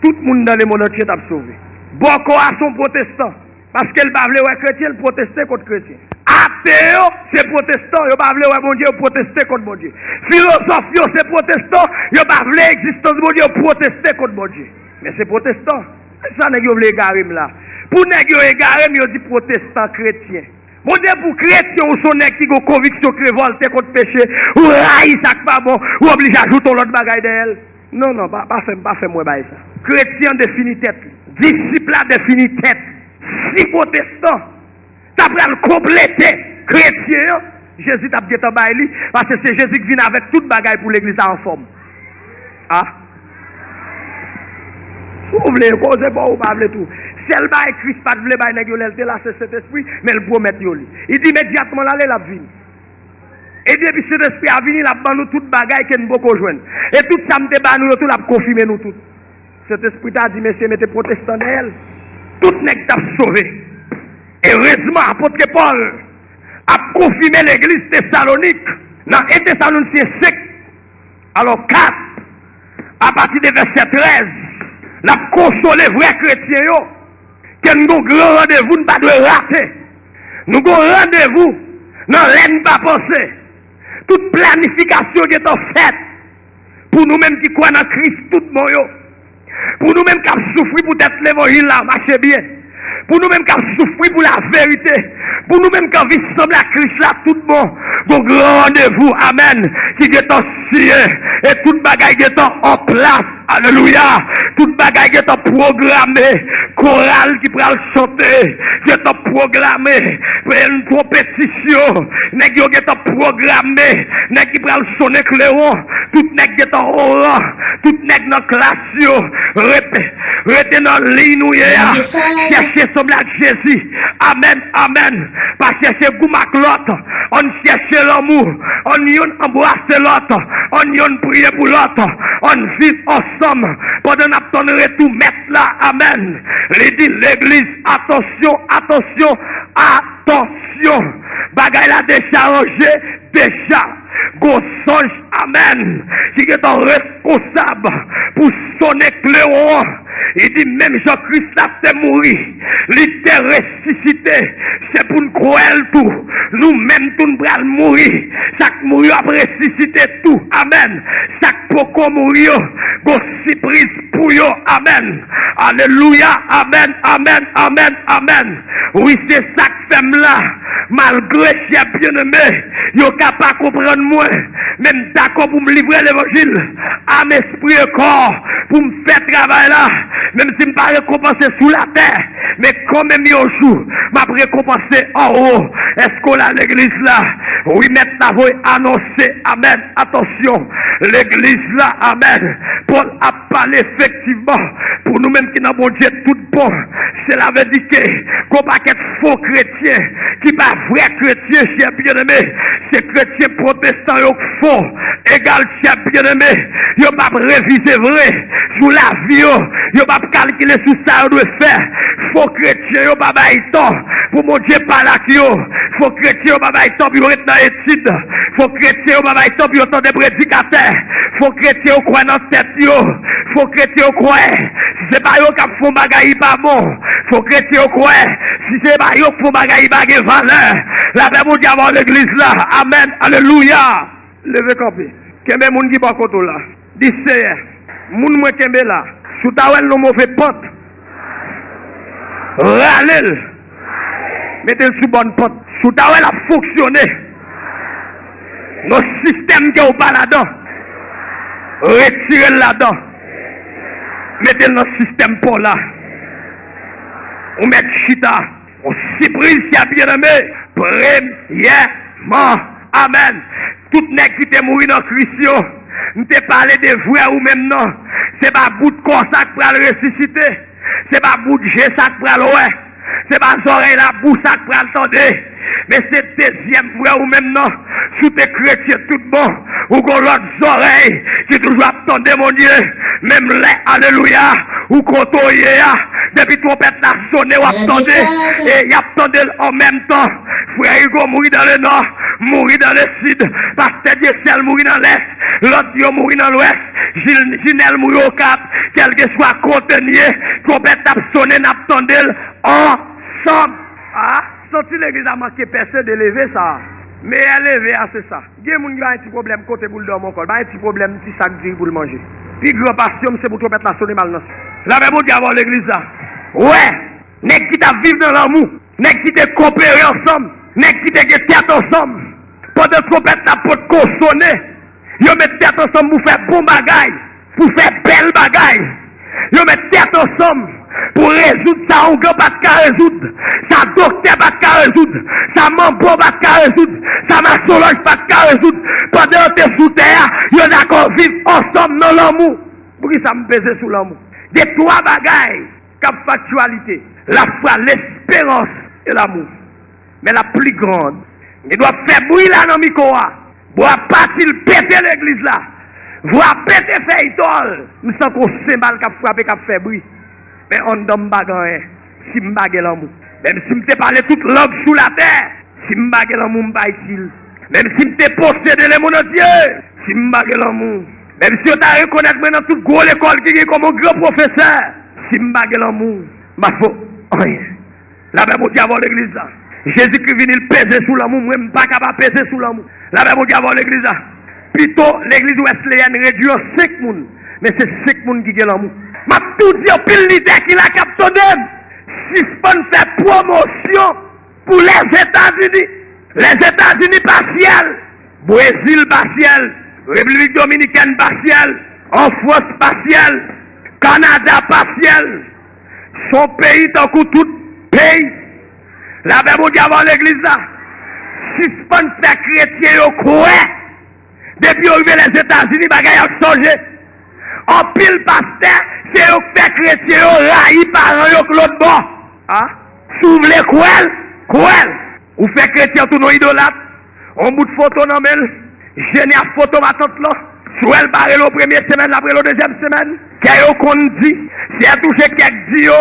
tout moun dans le monde entier t ap sove. Bòkò a se yon pwotestan. Paske l pa vle wè kretyen, l pwoteste kont kretyen. Ate yo, se pwotestan, yo pa vle wè Bondye, yo pwoteste kont Bondye. Filozòf yo, se pwotestan, yo pa vle egzistans Bondye, yo pwoteste kont Bondye. Men se pwotestan. Se sa nèg yo vle egare m la. Pou nèg yo egare m, yo di pwotestan kretyen. Bondye, pou kretyen, ou se yon nèg ki gon konviksyon, k revòlte kont peche, ou rayi sa k pa bon, ou oblije ajoute yon lòt bagay dèyè l. Non, non, pa, pa fè m, pa fè m wè bagay sa. Kretyen an defini tèt li. Disip la defini tèt li. Si pwotestan ta pral konplete kretyen an, Jezi t ap gentan bay li, paske se Jezi k vin avèk tout bagay pou legliz la anfòm. A. Si w vle koze, bon, ou pa vle tou. Sèl bagay Kris pa t vle bay nèg yo lè l te la, se Sentespri, men l pwomèt yo li. Li di imedyatman l ale, l ap vini. E depi Sentespri a vini, l ap ban nou tout bagay ke n poko jwenn. E tout sa m te ba nou yo tou, l ap konfime nou tout. Sentespri t a di, mesye, mete pwotestan dèyè l. Tout nèg t ap sove. Erezman, apot Pòl ap konfime legliz Tesalonik nan en Tesalonisyen senk, alò, kat, apati de vèsè trèz, l ap konsole vrè kretyen yo ke n gon gran randevou n pa dwe rate. Nou gon randevou nan lè n pa panse. Tout planifikasyon gentan fèt pou nou menm ki kwè nan Kris tout bon yo. Pou nou menm k ap soufri poutèt levanjil la mache byen. Pou nou menm k ap soufri pou laverite. Pou nou menm k anvi sanble ak Kris la tout bon. Gon gran randevou, amèn, ki gentan siyen. E tout bagay gentan an plas. Alelouya. Tout bagay gentan pwograme. Koral ki pral chante gentan pwograme. Twonpetisyon, nèg yo gentan pwograme. Nèg ki pral sonnen klewon. Tout nèg gentan oran. Tout nèg nan klas yo. Rete, rete nan liy nou ye a. Chèche sanble ak Jezi. Amèn, amèn. Pa chèche goumen ak lòt. Ann chèche lanmou. Ann yonn anbrase lòt. Ann yonn priye pou lòt. Ann viv ansanm pandan n ap tann retou Mèt la. Amèn. Li di legliz, atansyon, atansyon, atansyon. Bagay la deja ranje, deja. Gon zanj, amèn, ki gentan responsab pou sonnen klewon an. Li di, menm jan Kris la te mouri, li te resisite, se pou n kwè l tou. Nou menm tou n pral mouri. Sa k mouri yo ap resisite tou. Amèn. Sa k poko mouri yo, gon sipriz pou yo. Amèn. Alelouya. Amèn, amèn, amèn, amèn. Wi, se sa k fè m la. Malgre, chè byeneme, yo ka pa konprann mwen, men m dakò pou m livre levanjil, am, espri e kò, pou m fè travay la, menm si m pa rekonpanse sou latè, men kanmenm yon jou, m ap rekonpanse anwo. Èske w la, legliz la? Wi, Mèt la voye anonse. Amèn. Atansyon, legliz la, amèn. Pòl ap pale efektivman pou nou menm ki nan Bondye tout bon. Sela vle di ke gon pakèt fo kretyen ki pa vrè kretyen, chè byeneme. Se kretyen pwotestan yo k fo. Egal, chè byeneme. Yo p ap revize vre sou lavi yo. Yo p ap kalkile sou sa yo dwe fè. Fo kretyen yo pa bay tan pou Bondye pale ak yo. Fo kretyen yo pa bay tan pou yo ret nan etid. Fo kretyen yo pa bay tan pou yo tande predikatè. Fo kretyen yo kwè nan tèt yo. Fo kretyen yo kwè si se pa yo k ap fè yon bagay, li pa bon. Fo kretyen yo kwè si se pa yo k fè yon bagay, li pa gen valè. Lapè Bondye avè w, legliz la. Amèn. Alelouya. Leve kanpe. Kenbe moun ki bò kote w la. Di, Seyè, moun mwen kenbe la, si w ta wè l nan move pant, rale l, mete l sou bòn pant. Si w ta wè l ap fonksyone nan sistèm ke w pa ladan, Retire l ladan. Mete l nan sistèm pa w la. Ou mèt chita. Yon sipriz, chè byeneme. Premyèman. Amèn. Tout nèg ki te mouri nan Kris yo, m te pale de vrè ou menm nan. Se pa bout kò sa k pral resisite. Se pa bout je sa k pral wè. Se pa zòrèy labou sa k pral tande. Men se dezyèm vrè ou menm nan. Si w te kretyen tout bon, ou gon lòt zòrèy ki toujou ap tande Bondye. Menm lè, alelouya, ou kote w ye a, depi twonpèt la sonnen, w ap tande. E y ap tande l an menm tan. Frè Hugo mouri dans le nord, mouri dans le sud. Pastè Dieuseul mouri nan lès. Lòt yo mouri nan lwès. Jil- Jinèl mouri Okap. Kèlkeswa kote n ye, twonpèt ap sonnen, n ap tande l ansanm. A, santi legliz la manke pèse de leve sa a. Meyè leve a, se sa. Gen moun ki pa gen ti pwoblèm kote pou l dòmi ankò. L pa gen ti pwoblèm ti sak diri pou l manje. Pi gran pasyon m, se pou twonpèt la sonnen, m al nan syèl. Lapè Bondye avè w, legliz la. Wè, nèg ki t ap viv nan lanmou, nèg ki te kopere ansanm, nèg ki te gen tèt ansanm, pandan twonpèt la potko sonnen, yo met tèt ansanm pou fè bon bagay, pou fè bèl bagay. Yo met tèt ansanm pou rezoud sa ongan pa t ka rezoud, sa doktè pa t ka rezoud, sa manbo pa t ka rezoud, sa masolòj pa t ka rezoud. Pandan yo te sou tè a, yo dakò viv ansanm nan lanmou. Poukisa m peze sou lanmou? Gen twa bagay k ap fè aktyalite: lafwa, lesperans e lamou. Men la pli gran. Gen dwa fè bri la nan mikwo a. Bwa pati, l pete legliz la. Vwa pete fèy tòl. M santi yon senbal k ap frape, k ap fè bri. Men anndan m pa gen anyen. Si m pa gen lanmou. Menm si m te pale tout lang sou latè, si m pa gen lanmou, m pa itil. Menm si m te posede lemonn antye, si m pa gen lanmou. Menm si yo ta rekonèt mwen nan tout gwo lekòl ki gen kòm yon gran pwofesè, si m pa gen lanmou, m pa fè anyen. Lapè Bondye avè w, legliz la. Jezikri vini, l peze sou lanmou, mwen m pa ka pa peze sou lanmou. Lapè Bondye avè w, legliz la. Pito legliz wesleyèn redui an senk moun, men se senk moun ki gen lanmou. M ap tou di anpil lidè ki la k ap tande m, sispann fè pwomosyon pou Lèzetazini. Lèzetazini pa syèl, Brezil pa syèl, Repiblik Dominikèn pa syèl, Anfrans pa syèl, Kanada pa syèl. Se yon peyi tankou tout peyi. Lapè Bondye avè w, legliz la. Sispann fè kretyen yo kwè depi yo rive Lèzetazini, bagay yo ap chanje. Anpil pastè, se yo k fè kretyen yo rayi paran yo k lòtbò. A? Si w vle kwè l, kwè l. Ou fè kretyen tounen yon idolat. On bout foto nan men l. Jene ap foto matant lan. Si w wè l pa rele w premye semèn, l ap rele w dezyèm semèn. Kè yo konn di. Si èl touche kèk di yo,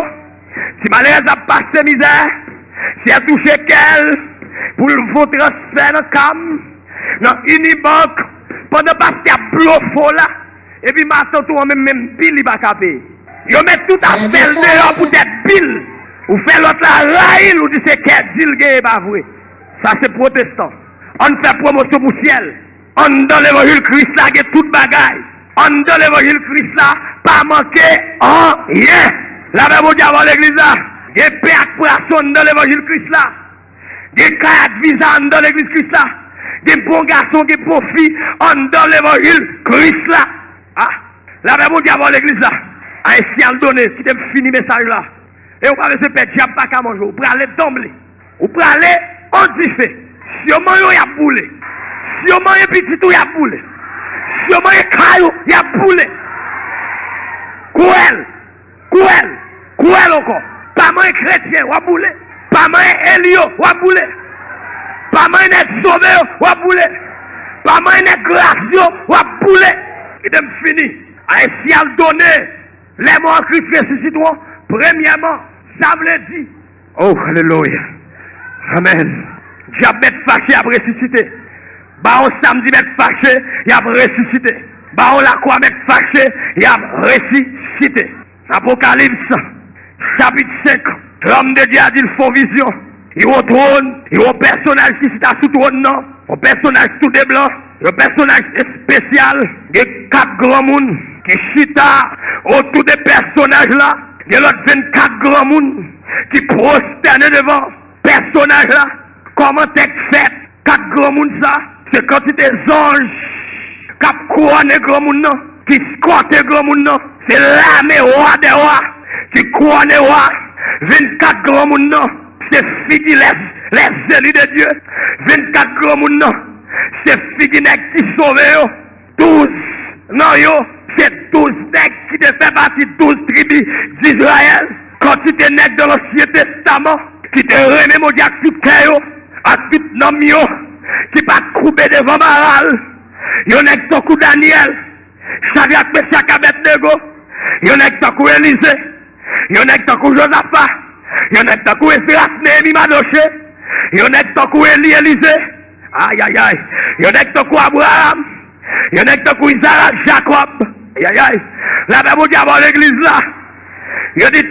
si malerèz ap pase mizè, si èl touche kè l pou l fon transfè nan kam, nan Unibank, pandan pastè ap blofo la, epi matant ou an menm, menm bil li pa ka peye. Yo met tout afè l deyò poutèt bil. Ou fè lòt la rayi l, ou di se kè di l genyen, pa vre. Sa se pwotestan. Ann fè pwomosyon pou syèl. Anndan levanjil Kris la gen tout bagay. Anndan levanjil Kris la pa manke anyen. Lapè Bondye avè w, legliz la. Gen pen ak pwason anndan levanjil Kris la. Gen kay ak viza anndan legliz Kris la. Gen bon gason, gen bon fi anndan levanjil Kris la. A, lapè Bondye avè w, legliz la. Ayisyen al done, kite m fini mesaj la. E ou pa bezwen pè, dyab pa ka manje w. Ou prale danble. Ou prale an dife. Si yo manyen w, y ap boule. Si yo manyen pitit ou, y ap boule. Si yo manyen kay ou, y ap boule. Kwè l. Kwè l. Kwè l ankò. Pa manyen kretyen, w ap boule. Pa manyen eli yo, w ap boule. Pa manyen nèg sove yo, w ap boule. Pa manyen nèg gras yo, w ap boule. Kite m fini. Ayisyen al done. Lè mò an Kris resisite w, premyèman, sa vle di. Oh, alelouya. Amèn. Dyab mèt fache, y ap resisite. Bawon samdi mèt fache, y ap resisite. Bawon lakwa mèt fache, y ap resisite. Apokalips, chapit senk, lòm de Dye a di l fè yon vizyon. Li wè yon twòn, li wè yon pèsonaj ki chita sou twòn nan, yon pèsonaj tou de blan, yon pèsonaj espesyal. Gen kat granmoun ki chita otou de pèsonaj la. Gen lòt vennkat granmoun ki pwostène devan pèsonaj la. Kòman tèks fèt? Kat granmoun sa, se kantite zanj k ap kouwone granmoun nan. ki eskòte granmoun nan. Se lame wa dè wa ki kouwone wa. Vennkat granmoun nan, se figi lè, lè zeli de Dye. Vennkat granmoun nan, se figi nèg ki sove yo. Douz nan yo, se douz nèg ki te fè pati douz tribi Dizrayèl. Kantite nèg nan Ansyen Testaman ki te renmen Bondye ak tout kè yo, ak tout nanm yo, ki pa t koube devan Baal. Yon nèg tankou Danyèl, Chadrak, Mechak, Abèdnego, yon nèg tankou Elize, yon nèg tankou Jozafa, yon nèg tankou Esdras, Neyemi, Madoche, yon nèg tankou Eli, Elize, ayayay, yon nèg tankou Abraram, yon nèg tankou Izarak, Jakòb, ayayay, lapè Bondye ap legliz la. Yo di